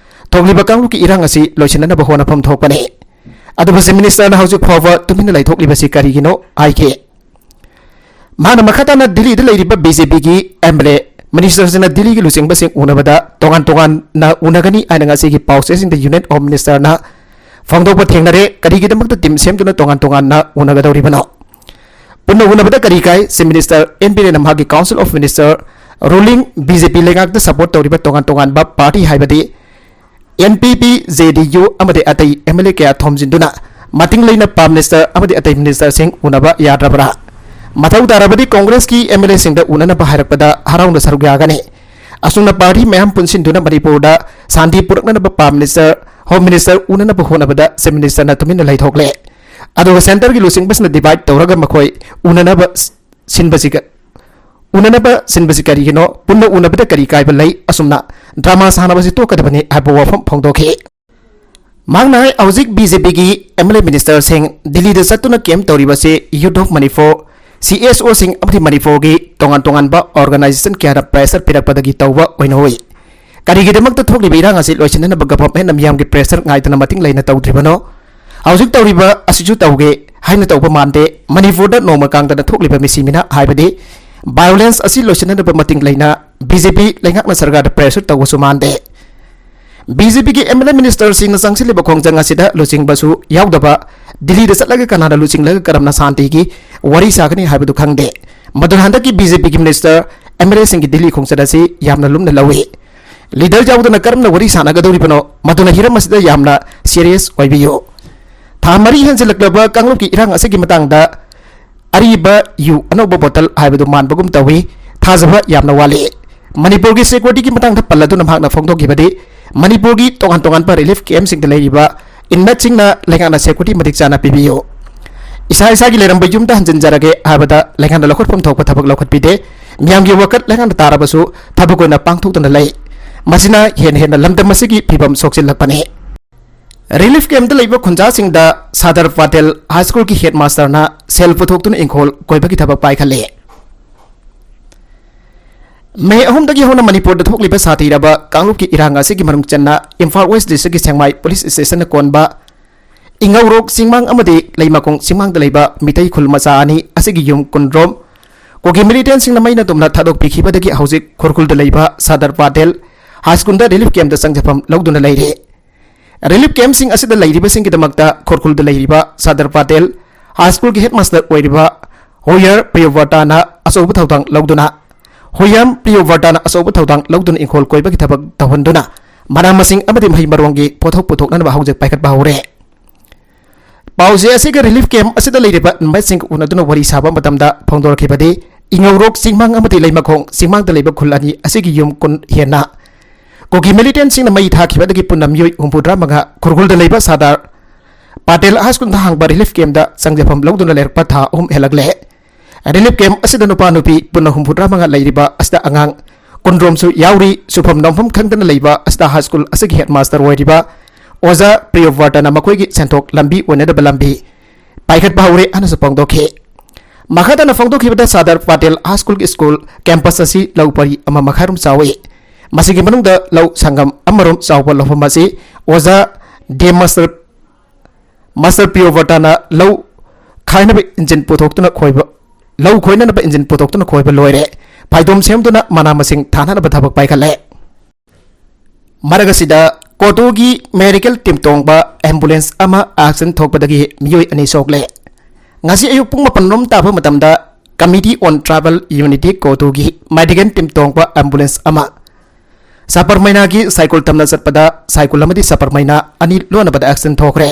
ꯊꯣꯛꯂꯤꯕ ꯀꯥꯡꯂꯨꯞꯀꯤ ꯏꯔꯥꯡ ꯑꯁꯤ ꯂꯣꯏꯁꯤꯟꯅꯅꯕ ꯍꯣꯠꯅꯐꯝ ꯊꯣꯛꯄꯅꯤ꯫ ꯑꯗꯨꯕꯨ ꯆꯤꯐ ꯃꯤꯅꯤꯁꯇꯔꯅ ꯍꯧꯖꯤꯛ ꯐꯥꯎꯕ ꯇꯨꯃꯤꯟꯅ ꯂꯩꯊꯣꯛꯂꯤꯕꯁꯤ ꯀꯔꯤꯒꯤꯅꯣ ꯍꯥꯏꯈꯤ꯫ ꯃꯍꯥꯛꯅ ꯃꯈꯥ ꯇꯥꯅ ꯗꯤꯜꯂꯤꯗ ꯂꯩꯔꯤꯕ ꯕꯤ ꯖꯦ ꯄꯤꯒꯤ ꯑꯦꯝ ꯑꯦꯜ ꯑꯦ ꯃꯤꯅꯤꯁꯇꯔꯁꯤꯡꯅ ꯗꯤꯜꯂꯤꯒꯤ ꯂꯨꯆꯤꯡꯕꯁꯤꯡ ꯎꯅꯕꯗ ꯇꯣꯉꯥꯟ ꯇꯣꯉꯥꯟꯅ ꯎꯅꯒꯅꯤ ꯍꯥꯏꯅ ꯉꯁꯤꯒꯤ ꯄꯥꯎꯆꯦꯁꯤꯡꯗ ꯌꯨꯅꯤꯌꯟ ꯑꯣꯐ ꯃꯤꯅꯤꯁꯇꯔꯅ ꯐꯣꯡꯗꯣꯛꯄ ꯊꯦꯡꯅꯔꯦ꯫ ꯀꯔꯤꯒꯤꯗꯃꯛꯇ ꯇꯤꯝ ꯁꯦꯝꯗꯨꯅ ꯇꯣꯉꯥꯟ ꯇꯣꯉꯥꯟꯅ ꯎꯅꯒꯗꯧꯔꯤꯕꯅꯣ? ꯄꯨꯟꯅ ꯎꯅꯕꯗ ꯀꯔꯤ ꯀꯥꯏ? ꯆꯤꯐ ꯃꯤꯅꯤꯁꯇꯔ ꯑꯦꯟ ꯕꯤꯔꯦꯟꯅ ꯃꯍꯥꯛꯀꯤ council of minister, ruling B J P ꯂꯩꯉꯥꯛꯇ ꯁꯄꯣꯔꯠ ꯇꯧꯔꯤꯕ ꯇꯣꯉꯥꯟ ꯇꯣꯉꯥꯟꯕ ꯄꯥꯔꯇꯤ ꯍꯥꯏꯕꯗꯤ N P P, J D U ꯑꯃꯗꯤ ꯑꯇꯩ ꯑꯦꯝ ꯑꯦꯜ ꯑꯦ ꯀꯌꯥ ꯊꯣꯝꯖꯤꯟꯗꯨꯅ ꯃꯇꯤꯡ ꯂꯩꯅ ꯄ꯭ꯔꯥꯏꯝ ꯃꯤꯅꯤꯁꯇꯔ ꯑꯃꯗꯤ ꯑꯇꯩ ꯃꯤꯅꯤꯁꯇꯔꯁꯤꯡ ꯎꯅꯕ ꯌꯥꯗ꯭ꯔꯕ꯭ꯔꯥ? ꯃꯊꯧ ꯇꯥꯔꯕꯗꯤ ꯀꯣꯡꯒ꯭ꯔꯦꯁꯀꯤ MLAꯁꯤꯡꯗ ꯎꯅꯅꯕ ꯍꯥꯏꯔꯛꯄꯗ ꯍꯔꯥꯎꯅ ꯁꯔꯨꯛ ꯌꯥꯒꯅꯤ꯫ ꯑꯁꯨꯝꯅ ꯄꯥꯔꯇꯤ ꯃꯌꯥꯝ ꯄꯨꯟꯁꯤꯟꯗꯨꯅ ꯃꯅꯤꯄꯨꯔꯗ ꯁꯥꯟꯇꯤ ꯄꯨꯔꯛꯅꯅꯕ ꯄ꯭ꯔꯥꯏꯝ ꯃꯤꯅꯤꯁꯇꯔ, ꯍꯣꯝ ꯃꯤꯅꯤꯁꯇꯔ ꯎꯅꯅꯕ ꯍꯣꯠꯅꯕꯗ ꯆꯤꯐ ꯃꯤꯅꯤꯁꯇꯔꯅ ꯇꯨꯃꯤꯟꯅ ꯂꯩꯊꯣꯛꯂꯦ꯫ ꯑꯗꯨꯒ ꯁꯦꯟꯇꯔꯒꯤ ꯂꯨꯆꯤꯡꯕꯁꯤꯅ ꯗꯤꯚꯥꯏꯠ ꯇꯧꯔꯒ ꯃꯈꯣꯏ ꯎꯅꯅꯕ ꯁꯤꯟꯕꯁꯤ ꯀ-, ꯎꯅꯅꯕ ꯁꯤꯟꯕꯁꯤ ꯀꯔꯤꯒꯤꯅꯣ? ꯄꯨꯟꯅ ꯎꯅꯕꯗ ꯀꯔꯤ ꯀꯥꯏꯕ ꯂꯩ? ꯑꯁꯨꯝꯅ ꯗ꯭ꯔꯃꯥ ꯁꯥꯟꯅꯕꯁꯤ ꯇꯣꯛꯀꯗꯕꯅꯤ ꯍꯥꯏꯕ ꯋꯥꯐꯝ ꯐꯣꯡꯗꯣꯛꯈꯤ꯫ ꯃꯍꯥꯛꯅ ꯍꯥꯏ, ꯍꯧꯖꯤꯛ BJPꯒꯤ MLA ꯃꯤꯅꯤꯁꯇꯔꯁꯤꯡ ꯗꯤꯜꯂꯤꯗ ꯆꯠꯇꯨꯅ ꯀꯦꯝꯞ ꯇꯧꯔꯤꯕꯁꯤ Youth of Manipur, CSOꯁꯤꯡ ꯑꯃꯗꯤ ꯃꯅꯤꯄꯨꯔꯒꯤ ꯇꯣꯉꯥꯟ ꯇꯣꯉꯥꯟꯕ ꯑꯣꯔꯒꯅꯥꯏꯖꯦꯁꯟ ꯀꯌꯥꯅ ꯄ꯭ꯔꯦꯁꯔ ꯄꯤꯔꯛꯄꯗꯒꯤ ꯇꯧꯕ ꯑꯣꯏꯅ ꯎꯏ꯫ ꯀꯔꯤꯒꯤꯗꯃꯛꯇ ꯊꯣꯛꯂꯤꯕ ꯏꯔꯥꯡ ꯑꯁꯤ ꯂꯣꯏꯁꯤꯟꯅꯅꯕ ꯒꯚꯔꯟꯃꯦꯟꯠꯅ ꯃꯤꯌꯥꯝꯒꯤ ꯄ꯭ꯔꯦꯁꯔ ꯉꯥꯏꯗꯅ ꯃꯇꯤꯡ ꯂꯩꯅ ꯇꯧꯗ꯭ꯔꯤꯕꯅꯣ? ꯍꯧꯖꯤꯛ ꯇꯧꯔꯤꯕ ꯑꯁꯤꯁꯨ ꯇꯧꯒꯦ ꯍꯥꯏꯅ ꯇꯧꯕ ꯃꯥꯟꯗꯦ꯫ ꯃꯅꯤꯄꯨꯔꯗ ꯅꯣꯡꯃ ꯀꯥꯡꯗꯅ ꯊꯣꯛꯂꯤꯕ ꯃꯤꯁꯤ ꯃꯤꯅ ꯍꯥꯏꯕꯗꯤ ꯚꯥꯏꯑꯣꯂꯦꯟꯁ ꯑꯁꯤ ꯂꯣꯏꯁꯤꯟꯅꯅꯕ ꯃꯇꯤꯡ ꯂꯩꯅ BJP ꯂꯩꯉꯥꯛꯅ ꯁꯔꯀꯥꯔꯗ ꯄ꯭ꯔꯦꯁꯔ ꯇꯧꯕꯁꯨ ꯃꯥꯟꯗꯦ꯫ BJPꯒꯤ MLA ꯃꯤꯅꯤꯁꯇꯔꯁꯤꯡꯅ ꯆꯪꯁꯤꯜꯂꯤꯕ ꯈꯣꯡꯖꯪ ꯑꯁꯤꯗ ꯂꯨꯆꯤꯡꯕꯁꯨ ꯌꯥꯎꯗꯕ ꯗꯤꯜꯂꯤꯗ ꯆꯠꯂꯒ ꯀꯅꯥꯅ ꯂꯨꯆꯤꯡꯂꯒ ꯀꯔꯝꯅ ꯁꯥꯟꯇꯤꯒꯤ ꯋꯥꯔꯤ ꯁꯥꯒꯅꯤ ꯍꯥꯏꯕꯗꯨ ꯈꯪꯗꯦ꯫ ꯃꯗꯨꯅ ꯍꯟꯗꯛꯀꯤ BJPꯒꯤ ꯃꯤꯅꯤꯁꯇꯔ, MLAꯁꯤꯡꯒꯤ ꯗꯤꯜꯂꯤ ꯈꯣꯡꯆꯠ ꯑꯁꯤ ꯌꯥꯝꯅ ꯂꯨꯝꯅ ꯂꯧꯏ꯫ ꯂꯤꯗꯔ ꯌꯥꯎꯗꯅ ꯀꯔꯝꯅ ꯋꯥꯔꯤ ꯁꯥꯟꯅꯒꯗꯧꯔꯤꯕꯅꯣ? ꯃꯗꯨꯅ ꯍꯤꯔꯝ ꯑꯁꯤꯗ ꯌꯥꯝꯅ ꯁꯤꯔꯤꯌꯁ ꯑꯣꯏꯕꯤꯌꯨ꯫ ꯊꯥ ꯃꯔꯤ ꯍꯦꯟꯖꯤꯜꯂꯛꯂꯕ ꯀꯥꯡꯂꯨꯞꯀꯤ ꯏꯔꯥꯡ ꯑꯁꯤꯒꯤ ꯃꯇꯥꯡꯗ ꯑꯔꯤꯕ ꯌꯨ ꯑꯅꯧꯕ ꯕꯣꯇꯜ ꯍꯥꯏꯕꯗꯨ ꯃꯥꯟꯕꯒꯨꯝ ꯇꯧꯏ꯫ ꯊꯥꯖꯕ ꯌꯥꯝꯅ ꯋꯥꯠꯂꯤ꯫ ꯃꯅꯤꯄꯨꯔꯒꯤ ꯁꯦꯀ꯭ꯌꯨꯔꯤꯇꯤꯒꯤ ꯃꯇꯥꯡꯗ ꯄꯜꯂꯗꯨꯅ ꯃꯍꯥꯛꯅ ꯐꯣꯡꯗꯣꯛꯈꯤꯕꯗꯤ, ꯃꯅꯤꯄꯨꯔꯒꯤ ꯇꯣꯉꯥꯟ ꯇꯣꯉꯥꯟꯕ ꯔꯤꯂꯤꯐ ꯀꯦꯝꯞꯁꯤꯡꯗ ꯂꯩꯔꯤꯕ ꯏꯟꯃꯦꯠꯁꯤꯡꯅ ꯂꯩꯉꯥꯛꯅ ꯁꯦꯀ꯭ꯌꯨꯔꯤꯇꯤ ꯃꯇꯤꯛ ꯆꯥꯅ ꯄꯤꯕꯤꯌꯨ, ꯏꯁꯥ ꯏꯁꯥꯒꯤ ꯂꯩꯔꯝꯕ ꯌꯨꯝꯗ ꯍꯟꯖꯤꯟꯖꯔꯒꯦ ꯍꯥꯏꯕꯗ ꯂꯩꯉꯥꯛꯅ ꯂꯧꯈꯠꯐꯝ ꯊꯣꯛꯄ ꯊꯕꯛ ꯂꯧꯈꯠꯄꯤꯗꯦ꯫ ꯃꯤꯌꯥꯝꯒꯤ ꯋꯥꯀꯠ ꯂꯩꯉꯥꯛꯅ ꯇꯥꯔꯕꯁꯨ ꯊꯕꯛ ꯑꯣꯏꯅ ꯄꯥꯡꯊꯣꯛꯇꯅ ꯂꯩ꯫ ꯃꯁꯤꯅ ꯍꯦꯟꯅ ꯍꯦꯟꯅ ꯂꯝꯗꯝ ꯑꯁꯤꯒꯤ ꯐꯤꯕꯝ ꯁꯣꯛꯆꯤꯜꯂꯛꯄꯅꯤ꯫ ꯔꯤꯂꯤꯐ ꯀꯦꯝꯞꯇ ꯂꯩꯕ ꯈꯨꯟꯖꯥꯁꯤꯡꯗ ꯁꯥꯗꯔ ꯄꯥꯇꯦꯜ ꯍꯥꯏ ꯁ꯭ꯀꯨꯜꯒꯤ ꯍꯦꯗ ꯃꯥꯁꯇꯔꯅ ꯁꯦꯜ ꯄꯨꯊꯣꯛꯇꯨꯅ ꯏꯪꯈꯣꯜ ꯀꯣꯏꯕꯒꯤ ꯊꯕꯛ ꯄꯥꯏꯈꯠꯂꯦ꯫ ꯃꯦ ꯑꯍꯨꯝꯗꯒꯤ ꯍꯧꯅ ꯃꯅꯤꯄꯨꯔꯗ ꯊꯣꯛꯂꯤꯕ ꯁꯥꯊꯤꯔꯕ ꯀꯥꯡꯂꯨꯞꯀꯤ ꯏꯔꯥꯡ ꯑꯁꯤꯒꯤ ꯃꯅꯨꯡ ꯆꯟꯅ ꯏꯝꯐꯥꯜ ꯋꯦꯁ ꯗꯤꯁꯇ꯭ꯔꯤꯛꯀꯤ ꯁꯦꯡꯃꯥꯏ ꯄꯨꯂꯤꯁ ꯁ꯭ꯇꯦꯁꯟꯅ ꯀꯣꯟꯕ ꯏꯉꯧꯔꯣꯛ ꯆꯤꯡꯃꯥꯡ ꯑꯃꯗꯤ ꯂꯩꯃꯈꯣꯡ ꯆꯤꯡꯃꯥꯡꯗ ꯂꯩꯕ ꯃꯤꯇꯩ ꯈꯨꯜ ꯃꯆꯥ ꯑꯅꯤ ꯑꯁꯤꯒꯤ ꯌꯨꯝ ꯀꯨꯟꯔꯣꯝ ꯀꯨꯀꯤ ꯃꯤꯂꯤꯇꯦꯟꯁꯤꯡꯅ ꯃꯩꯅ ꯇꯨꯝꯅ ꯊꯥꯗꯣꯛꯄꯤꯈꯤꯕꯗꯒꯤ ꯍꯧꯖꯤꯛ ꯈꯨꯔꯈꯨꯜꯗ ꯂꯩꯕ ꯁꯥꯗꯔ ꯄꯥꯇꯦꯜ ꯍꯥꯏ ꯁ꯭ꯀꯨꯜꯗ ꯔꯤꯂꯤꯐ ꯀꯦꯝꯞꯇ ꯆꯪꯖꯐꯝ ꯂꯧꯗꯨꯅ ꯂꯩꯔꯦ꯫ ꯔꯤꯂꯤꯐ ꯀꯦꯝꯞꯁꯤꯡ ꯑꯁꯤꯗ ꯂꯩꯔꯤꯕꯁꯤꯡꯒꯤꯗꯃꯛꯇ ꯈꯨꯔꯈꯨꯜꯗ ꯂꯩꯔꯤꯕ ꯁꯥꯗꯔ ꯄꯥꯇꯦꯜ ꯍꯥꯏ ꯁ꯭ꯀꯨꯜꯒꯤ ꯍꯦꯗ ꯃꯥꯁꯇꯔ ꯑꯣꯏꯔꯤꯕ ꯍꯣꯌꯔ ꯄ꯭ꯔꯤꯌꯣꯕ꯭ꯔꯇꯥꯅ ꯑꯆꯧꯕ ꯊꯧꯗꯥꯡ ꯂꯧꯗꯨꯅ, ꯍꯣꯌꯝ ꯄ꯭ꯔꯤꯌꯣꯕ꯭ꯔꯇꯥꯅ ꯑꯆꯧꯕ ꯊꯧꯗꯥꯡ ꯂꯧꯗꯨꯅ ꯏꯪꯈꯣꯜ ꯀꯣꯏꯕꯒꯤ ꯊꯕꯛ ꯇꯧꯍꯟꯗꯨꯅ ꯃꯅꯥ ꯃꯁꯤꯡ ꯑꯃꯗꯤ ꯃꯍꯩ ꯃꯔꯣꯡꯒꯤ ꯄꯣꯠꯊꯣꯛ ꯄꯨꯊꯣꯛꯅꯅꯕ ꯍꯧꯖꯤꯛ ꯄꯥꯏꯈꯠꯄ ꯍꯧꯔꯦ꯫ ꯄꯥꯎꯆꯦ ꯑꯁꯤꯒ ꯔꯤꯂꯤꯐ ꯀꯦꯝꯞ ꯑꯁꯤꯗ ꯂꯩꯔꯤꯕ ꯏꯟꯃꯦꯠꯁꯤꯡꯒ ꯎꯅꯗꯨꯅ ꯋꯥꯔꯤ ꯁꯥꯕ ꯃꯇꯝꯗ ꯐꯣꯡꯗꯣꯔꯛꯈꯤꯕꯗꯤ, ꯏꯉꯧꯔꯣꯛ ꯆꯤꯡꯃꯥꯡ ꯑꯃꯗꯤ ꯂꯩꯃꯈꯣꯡ ꯆꯤꯡꯃꯥꯡꯗ ꯂꯩꯕ ꯈꯨꯜ ꯑꯅꯤ ꯑꯁꯤꯒꯤ ꯌꯨꯝ ꯀꯨꯟ ꯍꯦꯟꯅ ꯀꯨꯀꯤ ꯃꯤꯂꯤꯇꯦꯟꯁꯤꯡꯅ ꯃꯩ ꯊꯥꯈꯤꯕꯗꯒꯤ ꯄꯨꯟꯅ ꯃꯤꯑꯣꯏ ꯍꯨꯝꯐꯨꯇꯔꯥ ꯃꯉꯥ ꯈꯨꯔꯈꯨꯜꯗ ꯂꯩꯕ ꯁꯥꯔꯗꯥꯔ ꯄꯥꯇꯦꯜ ꯍꯥꯏ ꯁ꯭ꯀꯨꯜꯗ ꯍꯥꯡꯕ ꯔꯤꯂꯤꯐ ꯀꯦꯝꯞꯇ ꯆꯪꯖꯐꯝ ꯂꯧꯗꯨꯅ ꯂꯩꯔꯛꯄ ꯊꯥ ꯑꯍꯨꯝ ꯍꯦꯜꯂꯛꯂꯦ꯫ ꯔꯤꯂꯤꯐ ꯀꯦꯝꯞ ꯑꯁꯤꯗ ꯅꯨꯄꯥ ꯅꯨꯄꯤ ꯄꯨꯟꯅ ꯍꯨꯝꯐꯨꯇꯔꯥ ꯃꯉꯥ ꯂꯩꯔꯤꯕ ꯑꯁꯤꯗ ꯑꯉꯥꯡ ꯀꯨꯟꯔꯣꯝꯁꯨ ꯌꯥꯎꯔꯤ꯫ ꯁꯨꯐꯝ ꯅꯣꯝꯐꯝ ꯈꯪꯗꯅ ꯂꯩꯕ ꯑꯁꯤꯗ ꯍꯥꯏ ꯁ꯭ꯀꯨꯜ ꯑꯁꯤꯒꯤ ꯍꯦꯗꯃꯥꯁꯇꯔ ꯑꯣꯏꯔꯤꯕ ꯑꯣꯖꯥ ꯄ꯭ꯔꯤꯌꯣꯕ꯭ꯔꯇꯅ ꯃꯈꯣꯏꯒꯤ ꯁꯦꯟꯊꯣꯛ ꯂꯝꯕꯤ ꯑꯣꯏꯅꯗꯕ ꯂꯝꯕꯤ ꯄꯥꯏꯈꯠꯄ ꯍꯧꯔꯦ ꯍꯥꯏꯅꯁꯨ ꯐꯣꯡꯗꯣꯛꯈꯤ꯫ ꯃꯈꯥ ꯇꯥꯅ ꯐꯣꯡꯗꯣꯛꯈꯤꯕꯗ ꯁꯥꯔꯗꯥꯔ ꯄꯥꯇꯦꯜ ꯍꯥꯏ ꯁ꯭ꯀꯨꯜꯒꯤ ꯁ꯭ꯀꯨꯜ ꯀꯦꯝꯄꯁ ꯑꯁꯤ ꯂꯧ ꯄꯔꯤ ꯑꯃ ꯃꯈꯥꯏꯔꯣꯝ ꯆꯥꯎꯏ꯫ ꯃꯁꯤꯒꯤ ꯃꯅꯨꯡꯗ ꯂꯧ ꯁꯪꯒꯝ ꯑꯃꯔꯣꯝ ꯆꯥꯎꯕ ꯂꯧꯐꯝ ꯑꯁꯤ ꯑꯣꯖꯥ ꯗꯦ ꯃꯥꯁꯇꯔ ꯃꯥꯁꯇꯔ ꯄ꯭ꯔꯤꯌꯣꯕ꯭ꯔꯇꯥꯅ ꯂꯧ ꯈꯥꯏꯅꯕ ꯏꯟꯖꯤꯟ ꯄꯨꯊꯣꯛꯇꯨꯅ ꯈꯣꯏꯕ, ꯂꯧ ꯈꯣꯏꯅꯅꯕ ꯏꯟꯖꯤꯟ ꯄꯨꯊꯣꯛꯇꯨꯅ ꯈꯣꯏꯕ ꯂꯣꯏꯔꯦ꯫ ꯐꯥꯏꯗꯣꯝ ꯁꯦꯝꯗꯨꯅ ꯃꯅꯥ ꯃꯁꯤꯡ ꯊꯥꯅꯅꯕ ꯊꯕꯛ ꯄꯥꯏꯈꯠꯂꯦ꯫ ꯃꯔꯛ ꯑꯁꯤꯗ ꯀꯣꯇꯣꯒꯤ ꯃꯦꯗꯤꯀꯦꯜ ꯇꯤꯝ ꯇꯣꯡꯕ ꯑꯦꯝꯕꯨꯂꯦꯟꯁ ꯑꯃ ꯑꯦꯛꯁꯤꯗꯦꯟ ꯊꯣꯛꯄꯗꯒꯤ ꯃꯤꯑꯣꯏ ꯑꯅꯤ ꯁꯣꯛꯂꯦ꯫ ꯉꯁꯤ ꯑꯌꯨꯛ ꯄꯨꯡ ꯃꯥꯄꯟ ꯔꯣꯝ ꯇꯥꯕ ꯃꯇꯝꯗ Committee on Tribal Unity ꯀꯣꯇꯣꯒꯤ ꯃꯦꯗꯤꯀꯦꯜ ꯇꯤꯝ ꯇꯣꯡꯕ ꯑꯦꯝꯕꯨꯂꯦꯟꯁ ꯑꯃ ꯁꯕꯔꯃꯩꯅꯥꯒꯤ ꯁꯥꯏꯀꯨꯜ ꯇꯝꯅ ꯆꯠꯄꯗ ꯁꯥꯏꯀꯨꯜ ꯑꯃꯗꯤ ꯁꯕꯔꯃꯩꯅꯥ ꯑꯅꯤ ꯂꯣꯟꯅꯕꯗ ꯑꯦꯛꯁꯤꯗꯦꯟ ꯊꯣꯛꯈ꯭ꯔꯦ꯫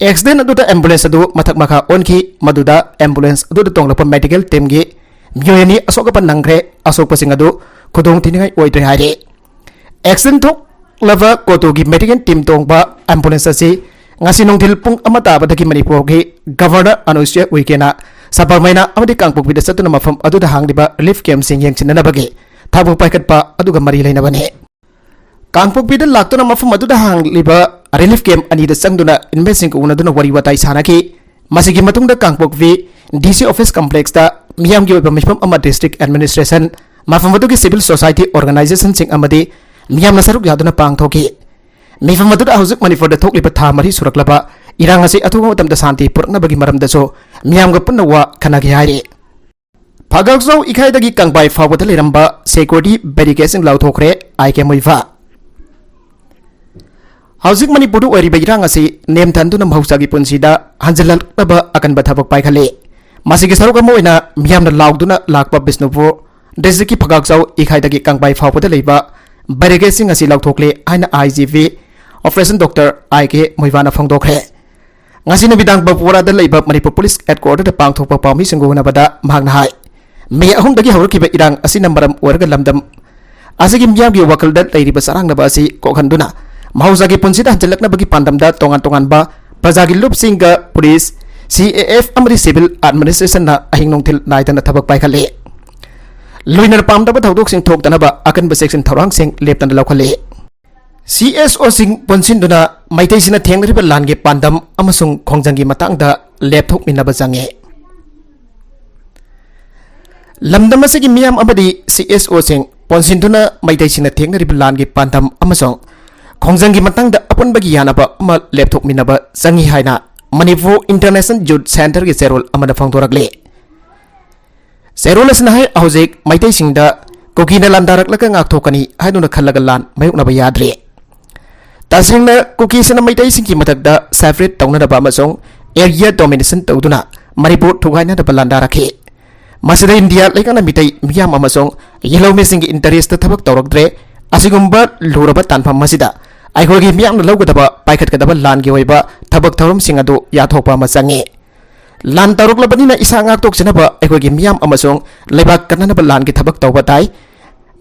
ꯑꯦꯛꯁꯤꯗꯦꯟ ꯑꯗꯨꯗ ꯑꯦꯝꯕꯨꯂꯦꯟꯁ ꯑꯗꯨ ꯃꯊꯛ ꯃꯈꯥ ꯑꯣꯟꯈꯤ꯫ ꯃꯗꯨꯗ ꯑꯦꯝꯕꯨꯂꯦꯟꯁ ꯑꯗꯨꯗ ꯇꯣꯡꯂꯛꯄ ꯃꯦꯗꯤꯀꯦꯜ ꯇꯤꯝꯒꯤ ꯃꯤꯑꯣꯏ ꯑꯅꯤ ꯑꯁꯣꯛ ꯑꯄꯟ ꯅꯪꯈ꯭ꯔꯦ꯫ ꯑꯁꯣꯛꯄꯁꯤꯡ ꯑꯗꯨ ꯈꯨꯗꯣꯡ ꯊꯤꯅꯤꯡꯉꯥꯏ ꯑꯣꯏꯗ꯭ꯔꯦ ꯍꯥꯏꯔꯤ꯫ ꯑꯦꯛꯁꯤꯗꯦꯟ ꯊꯣꯛꯂꯕ ꯀꯣꯇꯣꯒꯤ ꯃꯦꯗꯤꯀꯦꯜ ꯇꯤꯝ ꯇꯣꯡꯕ ꯑꯦꯝꯕꯨꯂꯦꯟꯁ ꯑꯁꯤ ꯉꯁꯤ ꯅꯨꯡꯊꯤꯜ ꯄꯨꯡ ꯑꯃ ꯇꯥꯕꯗꯒꯤ ꯃꯅꯤꯄꯨꯔꯒꯤ ꯒꯚꯔꯅꯔ ꯑꯅꯨꯁꯨꯏꯌꯥ ꯎꯏꯀꯦꯅ ꯁꯕꯔꯃꯩꯅꯥ ꯑꯃꯗꯤ ꯀꯥꯡꯄꯣꯛꯄꯤꯗ ꯆꯠꯇꯨꯅ ꯃꯐꯝ ꯑꯗꯨꯗ ꯍꯥꯡꯂꯤꯕ ꯔꯤꯂꯤꯐ ꯀꯦꯝꯞꯁꯤꯡ ꯌꯦꯡꯁꯤꯟꯅꯅꯕꯒꯤ ꯊꯕꯛ ꯄꯥꯏꯈꯠꯄ ꯑꯗꯨꯒ ꯃꯔꯤ ꯂꯩꯅꯕꯅꯤ꯫ ꯀꯥꯡꯄꯣꯛꯄꯤꯗ ꯂꯥꯛꯇꯨꯅ ꯃꯐꯝ ꯑꯗꯨꯗ ꯍꯥꯡꯂꯤꯕ ꯔꯤꯂꯤꯐ ꯀꯦꯝꯞ ꯑꯅꯤꯗ ꯆꯪꯗꯨꯅ ꯏꯟꯃꯦꯠꯁꯤꯡꯒ ꯎꯅꯗꯨꯅ ꯋꯥꯔꯤ ꯋꯥꯇꯥꯏ ꯁꯥꯟꯅꯈꯤ꯫ ꯃꯁꯤꯒꯤ ꯃꯇꯨꯡꯗ ꯀꯥꯡꯄꯣꯛꯄꯤ ꯗꯤ ꯁꯤ ꯑꯣꯐꯤꯁ ꯀꯝꯄ꯭ꯂꯦꯛꯁꯇ ꯃꯤꯌꯥꯝꯒꯤ ꯑꯣꯏꯕ ꯃꯤꯐꯝ ꯑꯃ ꯗꯤꯁꯇ꯭ꯔꯤꯛ ꯑꯦꯗꯃꯤꯅꯤꯁꯇ꯭ꯔꯦꯁꯟ, ꯃꯐꯝ ꯑꯗꯨꯒꯤ ꯁꯤꯚꯤꯜ ꯁꯣꯁꯥꯏꯇꯤ ꯑꯣꯔꯒꯅꯥꯏꯖꯦꯁꯟꯁꯤꯡ ꯑꯃꯗꯤ ꯃꯤꯌꯥꯝꯅ ꯁꯔꯨꯛ ꯌꯥꯗꯨꯅ ꯄꯥꯡꯊꯣꯛꯈꯤ꯫ ꯃꯤꯐꯝ ꯑꯗꯨꯗ ꯍꯧꯖꯤꯛ ꯃꯅꯤꯄꯨꯔꯗ ꯊꯣꯛꯂꯤꯕ ꯊꯥ ꯃꯔꯤ ꯁꯨꯔꯛꯂꯕ ꯏꯔꯥꯡ ꯑꯁꯤ ꯑꯊꯨꯕ ꯃꯇꯝꯗ ꯁꯥꯟꯇꯤ ꯄꯨꯔꯛꯅꯕꯒꯤ ꯃꯔꯝꯗꯁꯨ ꯃꯤꯌꯥꯝꯒ ꯄꯨꯟꯅ ꯋꯥ ꯈꯟꯅꯈꯤ ꯍꯥꯏꯔꯤ꯫ ꯐꯒꯥꯛꯆꯥꯎ ꯏꯈꯥꯏꯗꯒꯤ ꯀꯪꯕꯥꯏ ꯐꯥꯎꯕꯗ ꯂꯩꯔꯝꯕ ꯁꯦꯀ꯭ꯌꯨꯔꯤꯇꯤ ꯕꯦꯔꯤꯀꯦꯗꯁꯤꯡ ꯂꯥꯎꯊꯣꯛꯈ꯭ꯔꯦ, ꯑꯥꯏ ꯀꯦ ꯃꯨꯏꯐꯥ꯫ ꯍꯧꯖꯤꯛ ꯃꯅꯤꯄꯨꯔꯗ ꯑꯣꯏꯔꯤꯕ ꯏꯔꯥꯡ ꯑꯁꯤ ꯅꯦꯝꯊꯍꯟꯗꯨꯅ ꯃꯍꯧꯁꯥꯒꯤ ꯄꯨꯟꯁꯤꯗ ꯍꯟꯖꯤꯜꯂꯛꯅꯕ ꯑꯀꯟꯕ ꯊꯕꯛ ꯄꯥꯏꯈꯠꯂꯤ꯫ ꯃꯁꯤꯒꯤ ꯁꯔꯨꯛ ꯑꯃ ꯑꯣꯏꯅ ꯃꯤꯌꯥꯝꯅ ꯂꯥꯎꯗꯨꯅ ꯂꯥꯛꯄ ꯕꯤꯁꯅꯨꯄꯨꯔ ꯗꯤꯁꯇ꯭ꯔꯤꯛꯀꯤ ꯐꯒꯥꯛꯆꯥꯎ ꯏꯈꯥꯏꯗꯒꯤ ꯀꯪꯕꯥꯏ ꯐꯥꯎꯕꯗ ꯂꯩꯕ ꯕꯦꯔꯤꯀꯦꯗꯁꯤꯡ ꯑꯁꯤ ꯂꯥꯎꯊꯣꯛꯂꯦ ꯍꯥꯏꯅ ꯑꯥꯏ ꯖꯤ ꯄꯤ ꯑꯣꯄꯔꯦꯁꯟ ꯗꯣꯛꯇꯔ ꯑꯥꯏ ꯀꯦ ꯃꯨꯏꯐꯥꯅ ꯐꯣꯡꯗꯣꯛꯈ꯭ꯔꯦ꯫ ꯉꯁꯤ ꯅꯨꯃꯤꯗꯥꯡ ꯕꯄꯨꯔꯥꯗ ꯂꯩꯕ ꯃꯅꯤꯄꯨꯔ ꯄꯨꯂꯤꯁ ꯍꯦꯗꯀ꯭ꯋꯥꯇꯔꯗ ꯄꯥꯡꯊꯣꯛꯄ ꯄꯥꯎꯃꯤꯁꯤꯡꯒ ꯎꯅꯕꯗ ꯃꯍꯥꯛꯅ ꯍꯥꯏ, ꯃꯦ ꯑꯍꯨꯝꯗꯒꯤ ꯍꯧꯔꯛꯈꯤꯕ ꯏꯔꯥꯡ ꯑꯁꯤꯅ ꯃꯔꯝ ꯑꯣꯏꯔꯒ ꯂꯝꯗꯝ ꯑꯁꯤꯒꯤ ꯃꯤꯌꯥꯝꯒꯤ ꯋꯥꯈꯜꯗ ꯂꯩꯔꯤꯕ ꯆꯔꯥꯡꯅꯕ ꯑꯁꯤ ꯀꯣꯛꯍꯟꯗꯨꯅ ꯃꯍꯧꯁꯥꯒꯤ ꯄꯨꯟꯁꯤꯗ ꯍꯟꯖꯤꯜꯂꯛꯅꯕꯒꯤ ꯄꯥꯟꯗꯝꯗ ꯇꯣꯉꯥꯟ ꯇꯣꯉꯥꯟꯕ ꯄ꯭ꯔꯖꯥꯒꯤ ꯂꯨꯞꯁꯤꯡꯒ ꯄꯨꯂꯤꯁ, ꯁꯤ ꯑꯦ ꯑꯦꯐ ꯑꯃꯗꯤ ꯁꯤꯚꯤꯜ ꯑꯦꯗꯃꯤꯅꯤꯁꯇ꯭ꯔꯦꯁꯟꯅ ꯑꯍꯤꯡ ꯅꯨꯡꯊꯤꯜ ꯅꯥꯏꯗꯅ ꯊꯕꯛ ꯄꯥꯏꯈꯠꯂꯤ꯫ ꯂꯣꯏꯅꯅ ꯄꯥꯝꯗꯕ ꯊꯧꯗꯣꯛꯁꯤꯡ ꯊꯣꯛꯇꯅꯕ ꯑꯀꯟꯕ ꯆꯦꯛꯁꯤꯟ ꯊꯧꯔꯥꯡꯁꯤꯡ ꯂꯦꯞꯇꯅ ꯂꯧꯈꯠꯂꯤ꯫ ꯁꯤ ꯑꯦꯁ ꯑꯣꯁꯤꯡ ꯄꯨꯟꯁꯤꯟꯗꯨꯅ ꯃꯩꯇꯩꯁꯤꯡꯅ ꯊꯦꯡꯅꯔꯤꯕ ꯂꯥꯟꯒꯤ ꯄꯥꯟꯗꯝ ꯑꯃꯁꯨꯡ ꯈꯣꯡꯖꯪꯒꯤ ꯃꯇꯥꯡꯗ ꯂꯦꯞꯊꯣꯛꯃꯤꯟꯅꯕ ꯆꯪꯉꯤ꯫ ꯂꯝꯗꯝ ꯑꯁꯤꯒꯤ ꯃꯤꯌꯥꯝ ꯑꯃꯗꯤ ꯁꯤ ꯑꯦꯁ ꯑꯣꯁꯤꯡ ꯄꯨꯟꯁꯤꯟꯗꯨꯅ ꯃꯩꯇꯩꯁꯤꯡꯅ ꯊꯦꯡꯅꯔꯤꯕ ꯂꯥꯟꯒꯤ ꯄꯥꯟꯗꯝ ꯑꯃꯁꯨꯡ ꯈꯣꯡꯖꯪꯒꯤ ꯃꯇꯥꯡꯗ ꯑꯄꯨꯟꯕꯒꯤ ꯌꯥꯅꯕ ꯑꯃ ꯂꯦꯞꯊꯣꯛꯃꯤꯟꯅꯕ ꯆꯪꯉꯤ ꯍꯥꯏꯅ ꯃꯅꯤꯄꯨꯔ ꯏꯟꯇꯔꯅꯦꯁꯅꯦꯜ ꯌꯨꯠ ꯁꯦꯟꯇꯔꯒꯤ ꯆꯦꯔꯣꯜ ꯑꯃꯅ ꯐꯣꯡꯗꯣꯔꯛꯂꯤ꯫ ꯆꯦꯔꯣꯜ ꯑꯁꯤꯅ ꯍꯥꯏ, ꯍꯧꯖꯤꯛ ꯃꯩꯇꯩꯁꯤꯡꯗ ꯀꯨꯀꯤꯅ ꯂꯥꯟꯗꯥꯔꯛꯂꯒ ꯉꯥꯛꯊꯣꯛꯀꯅꯤ ꯍꯥꯏꯗꯨꯅ ꯈꯜꯂꯒ ꯂꯥꯟ ꯃꯥꯌꯣꯛꯅꯕ ꯌꯥꯗ꯭ꯔꯤ꯫ ꯇꯁꯦꯡꯅ ꯀꯨꯀꯤꯁꯤꯅ ꯃꯩꯇꯩꯁꯤꯡꯒꯤ ꯃꯊꯛꯇ ꯁꯦꯄꯔꯦꯠ ꯇꯧꯅꯅꯕ ꯑꯃꯁꯨꯡ ꯑꯦꯔꯤꯌꯥ ꯗꯣꯃꯤꯅꯦꯁꯟ ꯇꯧꯗꯨꯅ ꯃꯅꯤꯄꯨꯔ ꯊꯨꯒꯥꯏꯅꯅꯕ ꯂꯥꯟꯗꯥꯔꯛꯈꯤ꯫ ꯃꯁꯤꯗ ꯏꯟꯗꯤꯌꯥ ꯂꯩꯉꯥꯛꯅ ꯃꯤꯇꯩ ꯃꯤꯌꯥꯝ ꯑꯃꯁꯨꯡ ꯌꯦꯜꯍꯧꯃꯤꯁꯤꯡꯒꯤ ꯏꯟꯇꯔꯦꯁꯇ ꯊꯕꯛ ꯇꯧꯔꯛꯇ꯭ꯔꯦ꯫ ꯑꯁꯤꯒꯨꯝꯕ ꯂꯨꯔꯕ ꯇꯥꯟꯐꯝ ꯑꯁꯤꯗ ꯑꯩꯈꯣꯏꯒꯤ ꯃꯤꯌꯥꯝꯅ ꯂꯧꯒꯗꯕ, ꯄꯥꯏꯈꯠꯀꯗꯕ ꯂꯥꯟꯒꯤ ꯑꯣꯏꯕ ꯊꯕꯛ ꯊꯧꯔꯝꯁꯤꯡ ꯑꯗꯨ ꯌꯥꯊꯣꯛꯄ ꯑꯃ ꯆꯪꯉꯤ꯫ ꯂꯥꯟ ꯇꯧꯔꯛꯂꯕꯅꯤꯅ ꯏꯁꯥ ꯉꯥꯛꯊꯣꯛꯆꯅꯕ ꯑꯩꯈꯣꯏꯒꯤ ꯃꯤꯌꯥꯝ ꯑꯃꯁꯨꯡ ꯂꯩꯕꯥꯛ ꯀꯟꯅꯅꯕ ꯂꯥꯟꯒꯤ ꯊꯕꯛ ꯇꯧꯕ ꯇꯥꯏ꯫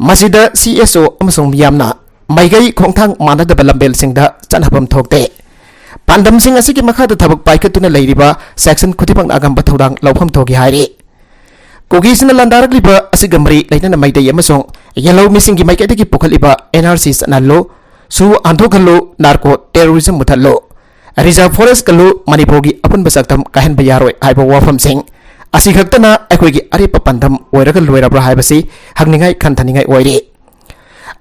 ꯃꯁꯤꯗ ꯁꯤ ꯑꯦꯁ ꯑꯣ ꯑꯃꯁꯨꯡ ꯃꯤꯌꯥꯝꯅ ꯃꯥꯏꯀꯩ ꯈꯣꯡꯊꯥꯡ ꯃꯥꯟꯅꯗꯕ ꯂꯝꯕꯦꯜꯁꯤꯡꯗ ꯆꯠꯅꯐꯝ ꯊꯣꯛꯇꯦ꯫ ꯄꯥꯟꯗꯝꯁꯤꯡ ꯑꯁꯤꯒꯤ ꯃꯈꯥꯗ ꯊꯕꯛ ꯄꯥꯏꯈꯠꯇꯨꯅ ꯂꯩꯔꯤꯕ ꯁꯦꯛꯁꯟ ꯈꯨꯗꯤꯡꯃꯛꯅ ꯑꯉꯝꯕ ꯊꯧꯗꯥꯡ ꯂꯧꯐꯝ ꯊꯣꯛꯏ ꯍꯥꯏꯔꯤ꯫ ꯀꯨꯀꯤꯁꯤꯅ ꯂꯥꯟꯗꯥꯔꯛꯂꯤꯕ ꯑꯁꯤꯒ ꯃꯔꯤ ꯂꯩꯅꯅ ꯃꯩꯇꯩ ꯑꯃꯁꯨꯡ ꯌꯦꯜꯍꯧꯃꯤꯁꯤꯡꯒꯤ ꯃꯥꯏꯀꯩꯗꯒꯤ ꯄꯨꯈꯠꯂꯤꯕ ꯑꯦꯟ ꯑꯥꯔ ꯁꯤ ꯆꯠꯅꯍꯜꯂꯨ, ꯁꯨ ꯍꯟꯊꯣꯛꯍꯜꯂꯨ, ꯅꯥꯔꯀꯣ ꯇꯦꯔꯣꯔꯤꯖꯝ ꯃꯨꯊꯠꯂꯨ, ꯔꯤꯖꯥꯔꯚ ꯐꯣꯔꯦꯁ ꯀꯜꯂꯨ, ꯃꯅꯤꯄꯨꯔꯒꯤ ꯑꯄꯨꯟꯕ ꯁꯛꯇꯝ ꯀꯥꯏꯍꯟꯕ ꯌꯥꯔꯣꯏ ꯍꯥꯏꯕ ꯋꯥꯐꯝꯁꯤꯡ ꯑꯁꯤ ꯈꯛꯇꯅ ꯑꯩꯈꯣꯏꯒꯤ ꯑꯔꯦꯞꯄ ꯄꯥꯟꯗꯝ ꯑꯣꯏꯔꯒ ꯂꯣꯏꯔꯕ꯭ꯔꯥ ꯍꯥꯏꯕꯁꯤ ꯍꯪꯅꯤꯡꯉꯥꯏ, ꯈꯟꯊꯅꯤꯡꯉꯥꯏ ꯑꯣꯏꯔꯤ꯫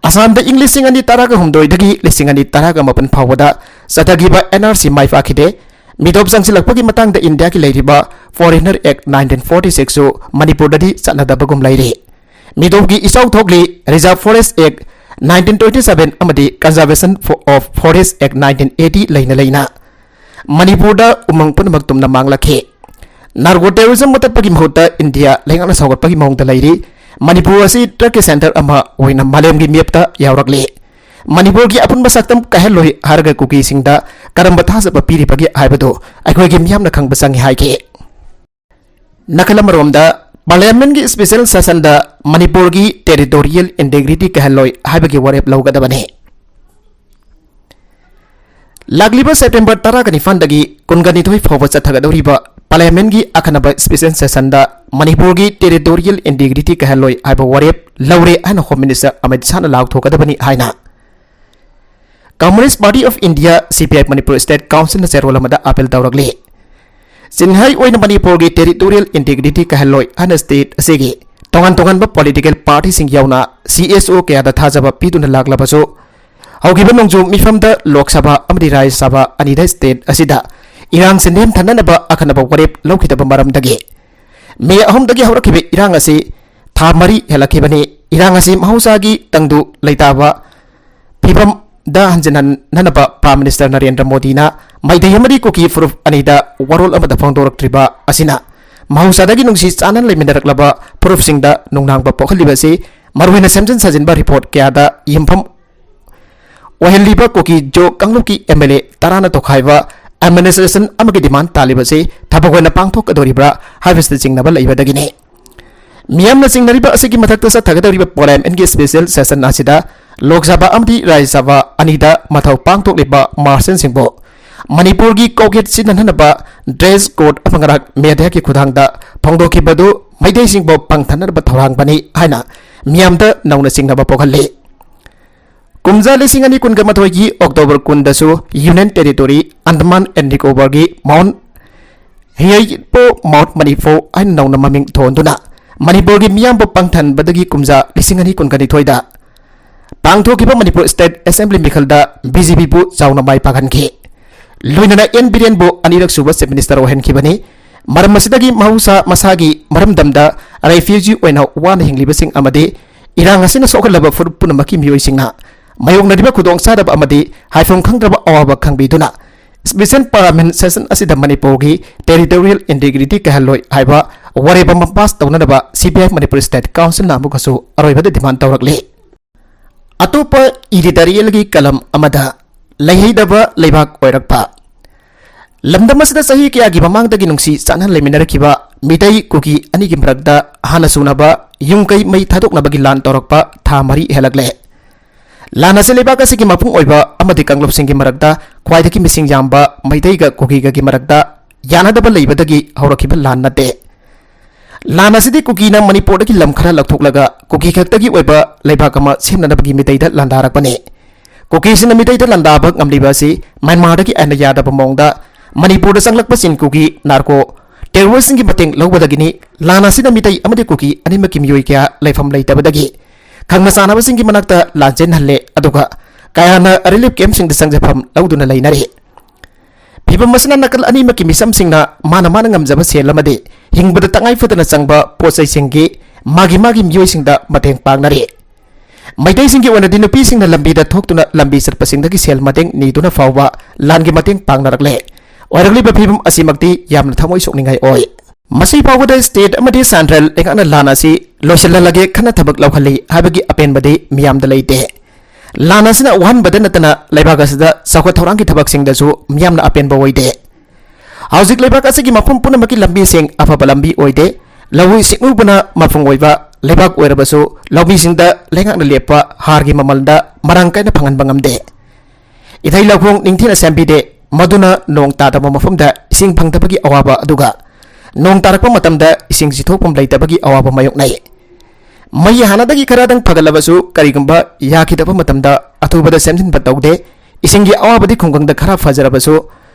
ꯑꯁꯥꯝꯗ ꯏꯪ ꯂꯤꯁꯤꯡ ꯑꯅꯤ ꯇꯔꯥꯒ ꯍꯨꯝꯗꯣꯏꯗꯒꯤ ꯂꯤꯁꯤꯡ ꯑꯅꯤ ꯇꯔꯥꯒ ꯃꯥꯄꯟ ꯐꯥꯎꯕꯗ ꯆꯠꯊꯈꯤꯕ ꯑꯦꯟ ꯑꯥꯔ ꯁꯤ ꯃꯥꯏ ꯄꯥꯛꯈꯤꯗꯦ꯫ ꯃꯤꯇꯣꯞ ꯆꯪꯁꯤꯜꯂꯛꯄꯒꯤ ꯃꯇꯥꯡꯗ ꯏꯟꯗꯤꯌꯥꯒꯤ ꯂꯩꯔꯤꯕ ꯐꯣꯔꯦꯅꯔ ꯑꯦꯛ ꯅꯥꯏꯟꯇꯤꯟ ꯐꯣꯔꯇꯤ ꯁꯤꯛꯁꯁꯨ ꯃꯅꯤꯄꯨꯔꯗꯗꯤ ꯆꯠꯅꯗꯕꯒꯨꯝ ꯂꯩꯔꯤ꯫ ꯃꯤꯇꯣꯞꯀꯤ ꯏꯆꯥꯎ ꯊꯣꯛꯂꯤ꯫ Reserve forest act nineteen twenty seven ꯑꯃꯗꯤ conservation of forest act nineteen eighty ꯂꯩꯅ ꯂꯩꯅ ꯃꯅꯤꯄꯨꯔꯗ ꯎꯃꯪ ꯄꯨꯝꯅꯃꯛ ꯇꯨꯝꯅ ꯃꯥꯡꯂꯛꯈꯤ꯫ ꯅꯥꯔꯀꯣ ꯇꯦꯔꯣꯔꯤꯖꯝ ꯃꯨꯊꯠꯄꯒꯤ ꯃꯍꯨꯠꯇ ꯏꯟꯗꯤꯌꯥ ꯂꯩꯉꯥꯛꯅ ꯁꯧꯒꯠꯄꯒꯤ ꯃꯑꯣꯡꯗ ꯂꯩꯔꯤ꯫ ꯃꯅꯤꯄꯨꯔ ꯑꯁꯤ ꯗ꯭ꯔꯒꯀꯤ ꯁꯦꯟꯇꯔ ꯑꯃ ꯑꯣꯏꯅ ꯃꯥꯂꯦꯝꯒꯤ ꯃꯦꯞꯇ ꯌꯥꯎꯔꯛꯂꯤ꯫ ꯃꯅꯤꯄꯨꯔꯒꯤ ꯑꯄꯨꯟꯕ ꯁꯛꯇꯝ ꯀꯥꯏꯍꯜꯂꯣꯏ ꯍꯥꯏꯔꯒ ꯀꯨꯀꯤꯁꯤꯡꯗ ꯀꯔꯝꯕ ꯊꯥꯖꯕ ꯄꯤꯔꯤꯕꯒꯦ ꯍꯥꯏꯕꯗꯨ ꯑꯩꯈꯣꯏꯒꯤ ꯃꯤꯌꯥꯝꯅ ꯈꯪꯕ ꯆꯪꯏ ꯍꯥꯏꯈꯤ꯫ ꯅꯥꯀꯜ ꯑꯃꯔꯣꯝꯗ, ꯄꯥꯔꯂꯤꯌꯥꯃꯦꯟꯒꯤ ꯁ꯭ꯄꯦꯁꯦꯜ ꯁꯦꯁꯟꯗ ꯃꯅꯤꯄꯨꯔꯒꯤ ꯇꯦꯔꯤꯇꯣꯔꯤꯌꯦꯜ ꯏꯟꯇꯦꯒ꯭ꯔꯤꯇꯤ ꯀꯥꯏꯍꯜꯂꯣꯏ ꯍꯥꯏꯕꯒꯤ ꯋꯥꯔꯦꯞ ꯂꯧꯒꯗꯕꯅꯤ꯫ ꯂꯥꯛꯂꯤꯕ ꯁꯦꯞꯇꯦꯝꯕꯔ ꯇꯔꯥꯒ ꯅꯤꯄꯥꯟꯗꯒꯤ ꯀꯨꯟꯒ ꯅꯤꯊꯣꯏ ꯐꯥꯎꯕ ꯆꯠꯊꯒꯗꯧꯔꯤꯕ ꯄꯥꯔꯂꯤꯌꯥꯃꯦꯟꯒꯤ ꯑꯈꯟꯅꯕ ꯁ꯭ꯄꯦꯁꯦꯜ ꯁꯦꯁꯟꯗ ꯃꯅꯤꯄꯨꯔꯒꯤ ꯇꯦꯔꯤꯇꯣꯔꯤꯌꯦꯜ ꯏꯟꯇꯦꯒ꯭ꯔꯤꯇꯤ ꯀꯥꯏꯍꯜꯂꯣꯏ ꯍꯥꯏꯕ ꯋꯥꯔꯦꯞ ꯂꯧꯔꯦ ꯍꯥꯏꯅ ꯍꯣꯝ ꯃꯤꯅꯤꯁꯇꯔ ꯑꯃꯤꯠ ꯁꯥꯍꯅ ꯂꯥꯎꯊꯣꯛꯀꯗꯕꯅꯤ ꯍꯥꯏꯅ Communist Party of India, C P I, Manipur state ꯀꯥꯎꯟꯁꯤꯜꯅ ꯆꯦꯔꯣꯜ ꯑꯃꯗ ꯑꯥꯄꯤꯜ ꯇꯧꯔꯛꯂꯤ꯫ ꯆꯤꯟꯍꯥꯏ ꯑꯣꯏꯅ ꯃꯅꯤꯄꯨꯔꯒꯤ ꯇꯦꯔꯤꯇꯣꯔꯤꯌꯦꯜ ꯏꯟꯇꯦꯒ꯭ꯔꯤꯇꯤ ꯀꯥꯏꯍꯜꯂꯣꯏ ꯍꯥꯏꯅ ꯁ꯭ꯇꯦꯠ ꯑꯁꯤꯒꯤ ꯇꯣꯉꯥꯟ ꯇꯣꯉꯥꯟꯕ ꯄꯣꯂꯤꯇꯤꯀꯦꯜ ꯄꯥꯔꯇꯤꯁꯤꯡ ꯌꯥꯎꯅ C S O ꯀꯌꯥꯗ ꯊꯥꯖꯕ ꯄꯤꯗꯨꯅ ꯂꯥꯛꯂꯕꯁꯨ, ꯍꯧꯈꯤꯕ ꯅꯣꯡꯖꯨ ꯃꯤꯐꯝꯗ ꯂꯣꯛ ꯁꯚꯥ ꯑꯃꯗꯤ ꯔꯥꯖ꯭ꯌ ꯁꯚꯥ ꯑꯅꯤꯗ ꯁ꯭ꯇꯦꯠ ꯑꯁꯤꯗ ꯏꯔꯥꯡꯁꯤ ꯅꯦꯝꯊꯅꯅꯕ ꯑꯈꯟꯅꯕ ꯋꯥꯔꯦꯞ ꯂꯧꯈꯤꯗꯕ ꯃꯔꯝꯗꯒꯤ ꯃꯦ ꯑꯍꯨꯝꯗꯒꯤ ꯍꯧꯔꯛꯈꯤꯕ ꯏꯔꯥꯡ ꯑꯁꯤ ꯊꯥ ꯃꯔꯤ ꯍꯦꯜꯂꯛꯈꯤꯕꯅꯤ꯫ ꯏꯔꯥꯡ ꯑꯁꯤ ꯃꯍꯧꯁꯥꯒꯤ ꯇꯪꯗꯨ ꯂꯩꯇꯥꯕ ꯐꯤꯕꯝꯗ ꯍꯟꯖꯤꯟꯍꯟꯅꯅꯕ ꯄ꯭ꯔꯥꯏꯝ ꯃꯤꯅꯤꯁꯇꯔ ꯅꯔꯦꯟꯗ꯭ꯔ ꯃꯣꯗꯤꯅ ꯃꯩꯇꯩ ꯑꯃꯗꯤ ꯀꯨꯀꯤ ꯐꯨꯔꯨꯞ ꯑꯅꯤꯗ ꯋꯥꯔꯣꯜ ꯑꯃꯗ ꯐꯣꯡꯗꯣꯔꯛꯇ꯭ꯔꯤꯕ ꯑꯁꯤꯅ ꯃꯍꯧꯁꯥꯗꯒꯤ ꯅꯨꯡꯁꯤ ꯆꯥꯟꯅꯅ ꯂꯩꯃꯤꯟꯅꯔꯛꯂꯕ ꯐꯨꯔꯨꯞꯁꯤꯡꯗ ꯅꯨꯡꯅꯥꯡꯕ ꯄꯣꯛꯍꯜꯂꯤꯕ ꯑꯁꯤ ꯃꯔꯨꯑꯣꯏꯅ ꯁꯦꯝꯖꯤꯟ ꯁꯥꯖꯤꯟꯕ ꯔꯤꯄꯣꯔꯠ ꯀꯌꯥꯗ ꯌꯨꯝꯐꯝ ꯑꯣꯏꯍꯜꯂꯤꯕ ꯀꯨꯀꯤ ꯖꯣ ꯀꯥꯡꯂꯨꯞꯀꯤ M L A ꯇꯔꯥꯅ ꯇꯣꯈꯥꯏꯕ administration ꯑꯃꯒꯤ demand ꯇꯥꯜꯂꯤꯕ ꯑꯁꯤ ꯊꯕꯛ ꯑꯣꯏꯅ ꯄꯥꯡꯊꯣꯛꯀꯗꯧꯔꯤꯕ꯭ꯔꯥ ꯍꯥꯏꯕꯁꯤꯗ ꯆꯤꯡꯅꯕ ꯂꯩꯕꯗꯒꯤꯅꯤ꯫ ꯃꯤꯌꯥꯝꯅ ꯆꯤꯡꯅꯔꯤꯕ ꯑꯁꯤꯒꯤ ꯃꯊꯛꯇ ꯆꯠꯊꯒꯗꯧꯔꯤꯕ ꯄꯥꯔꯂꯤꯌꯥꯃꯦꯟꯒꯤ ꯁ꯭ꯄꯦꯁꯦꯜ ꯁꯦꯁꯟ ꯑꯁꯤꯗ ꯂꯣꯛ ꯁꯚꯥ ꯑꯃꯗꯤ ꯔꯥꯖ꯭ꯌ ꯁꯚꯥ ꯑꯅꯤꯗ ꯃꯊꯧ ꯄꯥꯡꯊꯣꯛꯂꯤꯕ ꯃꯥꯔꯁꯦꯜꯁꯤꯡꯕꯨ ꯃꯅꯤꯄꯨꯔꯒꯤ ꯀꯣꯛꯌꯦꯠ ꯁꯤꯖꯤꯟꯅꯅꯕ ꯗ꯭ꯔꯦꯁ ꯀꯣꯗ ꯑꯃ ꯉꯔꯥꯡ ꯃꯦꯗꯤꯌꯥꯒꯤ ꯈꯨꯠꯊꯥꯡꯗ ꯐꯣꯡꯗꯣꯛꯈꯤꯕꯗꯨ ꯃꯩꯇꯩꯁꯤꯡꯕꯨ ꯄꯪꯊꯅꯅꯕ ꯊꯧꯔꯥꯡꯕꯅꯤ ꯍꯥꯏꯅ ꯃꯤꯌꯥꯝꯗ ꯅꯧꯅ ꯆꯤꯡꯅꯕ ꯄꯣꯛꯍꯜꯂꯤ꯫ ꯀꯨꯝꯖꯥ ꯂꯤꯁꯤꯡ ꯑꯅꯤ ꯀꯨꯟꯒ ꯃꯥꯊꯣꯏꯒꯤ ꯑꯣꯛꯇꯣꯕꯔ ꯀꯨꯟꯗꯁꯨ Union Territory Andaman and Nicobarꯒꯤ Mount Hiyaipo, Mount Manipho ꯍꯥꯏꯅ ꯅꯧꯅ ꯃꯃꯤꯡ ꯊꯣꯟꯗꯨꯅ ꯃꯅꯤꯄꯨꯔꯒꯤ ꯃꯤꯌꯥꯝꯕꯨ ꯄꯪꯊꯍꯟꯕꯗꯒꯤ ꯀꯨꯝꯖꯥ ꯂꯤꯁꯤꯡ ꯑꯅꯤ ꯀꯨꯟꯒ ꯅꯤꯊꯣꯏꯗ ꯄꯥꯡꯊꯣꯛꯈꯤꯕ Manipur State Assembly ꯃꯤꯈꯜꯗ B J P ꯕꯨ ꯆꯥꯎꯅ ꯃꯥꯏ ꯄꯥꯛꯍꯟꯈꯤ꯫ ꯂꯣꯏꯅꯅ N ꯕꯤꯔꯦꯟꯕꯨ ꯑꯅꯤꯔꯛ ꯁꯨꯕ Chief Minister ꯑꯣꯏꯍꯟꯈꯤꯕꯅꯤ꯫ ꯃꯔꯝ ꯑꯁꯤꯗꯒꯤ ꯃꯍꯧꯁꯥ ꯃꯁꯥꯒꯤ ꯃꯔꯝꯗꯝꯗ refugee ꯑꯣꯏꯅ ꯋꯥꯅ ꯍꯤꯡꯂꯤꯕꯁꯤꯡ ꯑꯃꯗꯤ ꯏꯔꯥꯡ ꯑꯁꯤꯅ ꯁꯣꯛꯍꯜꯂꯕ ꯐꯨꯔꯨꯞ ꯄꯨꯝꯅꯃꯛꯀꯤ ꯃꯤꯑꯣꯏꯁꯤꯡꯅ ꯃꯥꯌꯣꯛꯅꯔꯤꯕ ꯈꯨꯗꯣꯡꯆꯥꯗꯕ ꯑꯃꯗꯤ ꯍꯥꯏꯐꯝ ꯈꯪꯗ꯭ꯔꯕ ꯑꯋꯥꯕ ꯈꯪꯕꯤꯗꯨꯅ Special Parliament Session ꯑꯁꯤꯗ ꯃꯅꯤꯄꯨꯔꯒꯤ territorial integrity ꯀꯥꯏꯍꯜꯂꯣꯏ ꯍꯥꯏꯕ ꯋꯥꯔꯦꯞ ꯑꯃ pass ꯇꯧꯅꯅꯕ C P I Manipur State Councilꯅ ꯑꯃꯨꯛꯀꯁꯨ ꯑꯔꯣꯏꯕꯗ demand ꯇꯧꯔꯛꯂꯤ꯫ ꯑꯇꯣꯞꯄ ꯏꯗꯤꯇꯣꯔꯤꯌꯦꯜꯒꯤ ꯀꯂꯝ ꯑꯃꯗ, ꯂꯩꯍꯩꯗꯕ ꯂꯩꯕꯥꯛ ꯑꯣꯏꯔꯛꯄ꯫ ꯂꯝꯗꯝ ꯑꯁꯤꯗ ꯆꯍꯤ ꯀꯌꯥꯒꯤ ꯃꯃꯥꯡꯗꯒꯤ ꯅꯨꯡꯁꯤ ꯆꯥꯟꯅꯅ ꯂꯩꯃꯤꯟꯅꯔꯛꯈꯤꯕ ꯃꯤꯇꯩ ꯀꯨꯀꯤ ꯑꯅꯤꯒꯤ ꯃꯔꯛꯇ ꯍꯥꯟꯅ ꯁꯨꯅꯕ ꯌꯨꯝ ꯀꯩ ꯃꯩ ꯊꯥꯗꯣꯛꯅꯕꯒꯤ ꯂꯥꯟ ꯇꯧꯔꯛꯄ ꯊꯥ ꯃꯔꯤ ꯍꯦꯜꯂꯛꯂꯦ꯫ ꯂꯥꯟ ꯑꯁꯤ ꯂꯩꯕꯥꯛ ꯑꯁꯤꯒꯤ ꯃꯄꯨꯡ ꯑꯣꯏꯕ ꯑꯃꯗꯤ ꯀꯥꯡꯂꯨꯞꯁꯤꯡꯒꯤ ꯃꯔꯛꯇ ꯈ꯭ꯋꯥꯏꯗꯒꯤ ꯃꯁꯤꯡ ꯌꯥꯝꯕ ꯃꯩꯇꯩꯒ ꯀꯨꯀꯤꯒꯒꯤ ꯃꯔꯛꯇ ꯌꯥꯅꯗꯕ ꯂꯩꯕꯗꯒꯤ ꯍꯧꯔꯛꯈꯤꯕ ꯂꯥꯟ ꯅꯠꯇꯦ꯫ ꯂꯥꯟ ꯑꯁꯤꯗꯤ ꯀꯨꯀꯤꯅ ꯃꯅꯤꯄꯨꯔꯗꯒꯤ ꯂꯝ ꯈꯔ ꯂꯧꯊꯣꯛꯂꯒ ꯀꯨꯀꯤ ꯈꯛꯇꯒꯤ ꯑꯣꯏꯕ ꯂꯩꯕꯥꯛ ꯑꯃ ꯁꯦꯝꯅꯅꯕꯒꯤ ꯃꯤꯇꯩꯗ ꯂꯥꯟꯗꯥꯔꯛꯄꯅꯤ꯫ ꯀꯨꯀꯤꯁꯤꯡꯅ ꯃꯤꯇꯩꯗ ꯂꯥꯟꯗꯥꯕ ꯉꯝꯂꯤꯕ ꯑꯁꯤ ꯃ꯭ꯌꯥꯟꯃꯥꯔꯗꯒꯤ ꯑꯥꯏꯟꯅ ꯌꯥꯗꯕ ꯃꯑꯣꯡꯗ ꯃꯅꯤꯄꯨꯔꯗ ꯆꯪꯂꯛꯄꯁꯤꯡ ꯀꯨꯀꯤ ꯅꯥꯔꯀꯣ ꯇꯦꯔꯣꯔꯤꯁꯁꯤꯡꯒꯤ ꯃꯇꯦꯡ ꯂꯧꯕꯗꯒꯤꯅꯤ꯫ ꯂꯥꯟ ꯑꯁꯤꯅ ꯃꯤꯇꯩ ꯑꯃꯗꯤ ꯀꯨꯀꯤ ꯑꯅꯤꯃꯛꯀꯤ ꯃꯤꯑꯣꯏ ꯀꯌꯥ ꯂꯩꯐꯝ ꯂꯩꯇꯕꯗꯒꯤ ꯈꯪꯅ ꯆꯥꯟꯅꯕꯁꯤꯡꯒꯤ ꯃꯅꯥꯛꯇ ꯂꯥꯟ ꯆꯦꯟꯍꯜꯂꯦ, ꯑꯗꯨꯒ ꯀꯌꯥꯅ ꯔꯤꯂꯤꯐ ꯀꯦꯝꯞꯁꯤꯡꯗ ꯆꯪꯖꯐꯝ ꯂꯧꯗꯨꯅ ꯂꯩꯅꯔꯤ꯫ ꯐꯤꯚꯝ ꯑꯁꯤꯅ ꯅꯥꯀꯜ ꯑꯅꯤꯃꯛꯀꯤ ꯃꯤꯆꯝꯁꯤꯡꯅ ꯃꯥꯅ ꯃꯥꯅ ꯉꯝꯖꯕ ꯁꯦꯜ ꯑꯃꯗꯤ ꯍꯤꯡꯕꯗ ꯇꯉꯥꯏ ꯐꯗꯅ ꯆꯪꯕ ꯄꯣꯠ ꯆꯩꯁꯤꯡꯒꯤ ꯃꯥꯒꯤ ꯃꯥꯒꯤ ꯃꯤꯑꯣꯏꯁꯤꯡꯗ ꯃꯇꯦꯡ ꯄꯥꯡꯅꯔꯤ꯫ ꯃꯩꯇꯩꯁꯤꯡꯒꯤ ꯑꯣꯏꯅꯗꯤ ꯅꯨꯄꯤꯁꯤꯡꯅ ꯂꯝꯕꯤꯗ ꯊꯣꯛꯇꯨꯅ ꯂꯝꯕꯤ ꯆꯠꯄꯁꯤꯡꯗꯒꯤ ꯁꯦꯜ ꯃꯇꯦꯡ ꯅꯤꯗꯨꯅ ꯐꯥꯎꯕ ꯂꯥꯟꯒꯤ ꯃꯇꯦꯡ ꯄꯥꯡꯅꯔꯛꯂꯦ꯫ ꯑꯣꯏꯔꯛꯂꯤꯕ ꯐꯤꯚꯝ ꯑꯁꯤꯃꯛꯇꯤ ꯌꯥꯝꯅ ꯊꯃꯣꯏ ꯁꯣꯛꯅꯤꯡꯉꯥꯏ ꯑꯣꯏ꯫ ꯃꯁꯤ ꯐꯥꯎꯕꯗ ꯁ꯭ꯇꯦꯠ ꯑꯃꯗꯤ ꯁꯦꯟꯇ꯭ꯔꯦꯜ ꯂꯩꯉꯥꯛꯅ ꯂꯥꯟ ꯑꯁꯤ ꯂꯣꯏꯁꯤꯜꯍꯜꯂꯒꯦ ꯈꯟꯅ ꯊꯕꯛ ꯂꯧꯍꯜꯂꯤ ꯍꯥꯏꯕꯒꯤ ꯑꯄꯦꯟꯕꯗꯤ ꯃꯤꯌꯥꯝꯗ ꯂꯩꯇꯦ꯫ ꯂꯥꯟ ꯑꯁꯤꯅ ꯋꯥꯍꯟꯕꯗ ꯅꯠꯇꯅ ꯂꯩꯕꯥꯛ ꯑꯁꯤꯗ ꯆꯥꯎꯈꯠ ꯊꯧꯔꯥꯡꯒꯤ ꯊꯕꯛꯁꯤꯡꯗꯁꯨ ꯃꯤꯌꯥꯝꯅ ꯑꯄꯦꯟꯕ ꯑꯣꯏꯗꯦ꯫ ꯍꯧꯖꯤꯛ ꯂꯩꯕꯥꯛ ꯑꯁꯤꯒꯤ ꯃꯐꯝ ꯄꯨꯝꯅꯃꯛꯀꯤ ꯂꯝꯕꯤꯁꯤꯡ ꯑꯐꯕ ꯂꯝꯕꯤ ꯑꯣꯏꯗꯦ꯫ ꯂꯧꯎ ꯁꯤꯡꯎꯕꯅ ꯃꯄꯨꯡ ꯑꯣꯏꯕ ꯂꯩꯕꯥꯛ ꯑꯣꯏꯔꯕꯁꯨ ꯂꯧꯃꯤꯁꯤꯡꯗ ꯂꯩꯉꯥꯛꯅ ꯂꯦꯞꯄ ꯍꯥꯔꯒꯤ ꯃꯃꯜꯗ ꯃꯔꯥꯡ ꯀꯥꯏꯅ ꯐꯪꯍꯟꯕ ꯉꯝꯗꯦ꯫ ꯏꯊꯩ ꯂꯧꯈꯣꯡ ꯅꯤꯡꯊꯤꯅ ꯁꯦꯝꯕꯤꯗꯦ꯫ ꯃꯗꯨꯅ ꯅꯣꯡ ꯇꯥꯗꯕ ꯃꯐꯝꯗ ꯏꯁꯤꯡ ꯐꯪꯗꯕꯒꯤ ꯑꯋꯥꯕ, ꯑꯗꯨꯒ ꯅꯣꯡ ꯇꯥꯔꯛꯄ ꯃꯇꯝꯗ ꯏꯁꯤꯡ ꯆꯤꯊꯣꯛꯐꯝ ꯂꯩꯇꯕꯒꯤ ꯑꯋꯥꯕ ꯃꯥꯌꯣꯛꯅꯩ꯫ ꯃꯩ ꯍꯥꯟꯅꯗꯒꯤ ꯈꯔꯗꯪ ꯐꯒꯠꯂꯕꯁꯨ ꯀꯔꯤꯒꯨꯝꯕ ꯌꯥꯈꯤꯗꯕ ꯃꯇꯝꯗ ꯑꯊꯨꯕꯗ ꯁꯦꯝꯖꯤꯟꯕ ꯇꯧꯗꯦ꯫ ꯏꯁꯤꯡꯒꯤ ꯑꯋꯥꯕꯗꯤ ꯈꯨꯡꯒꯪꯗ ꯈꯔ ꯐꯖꯔꯕꯁꯨ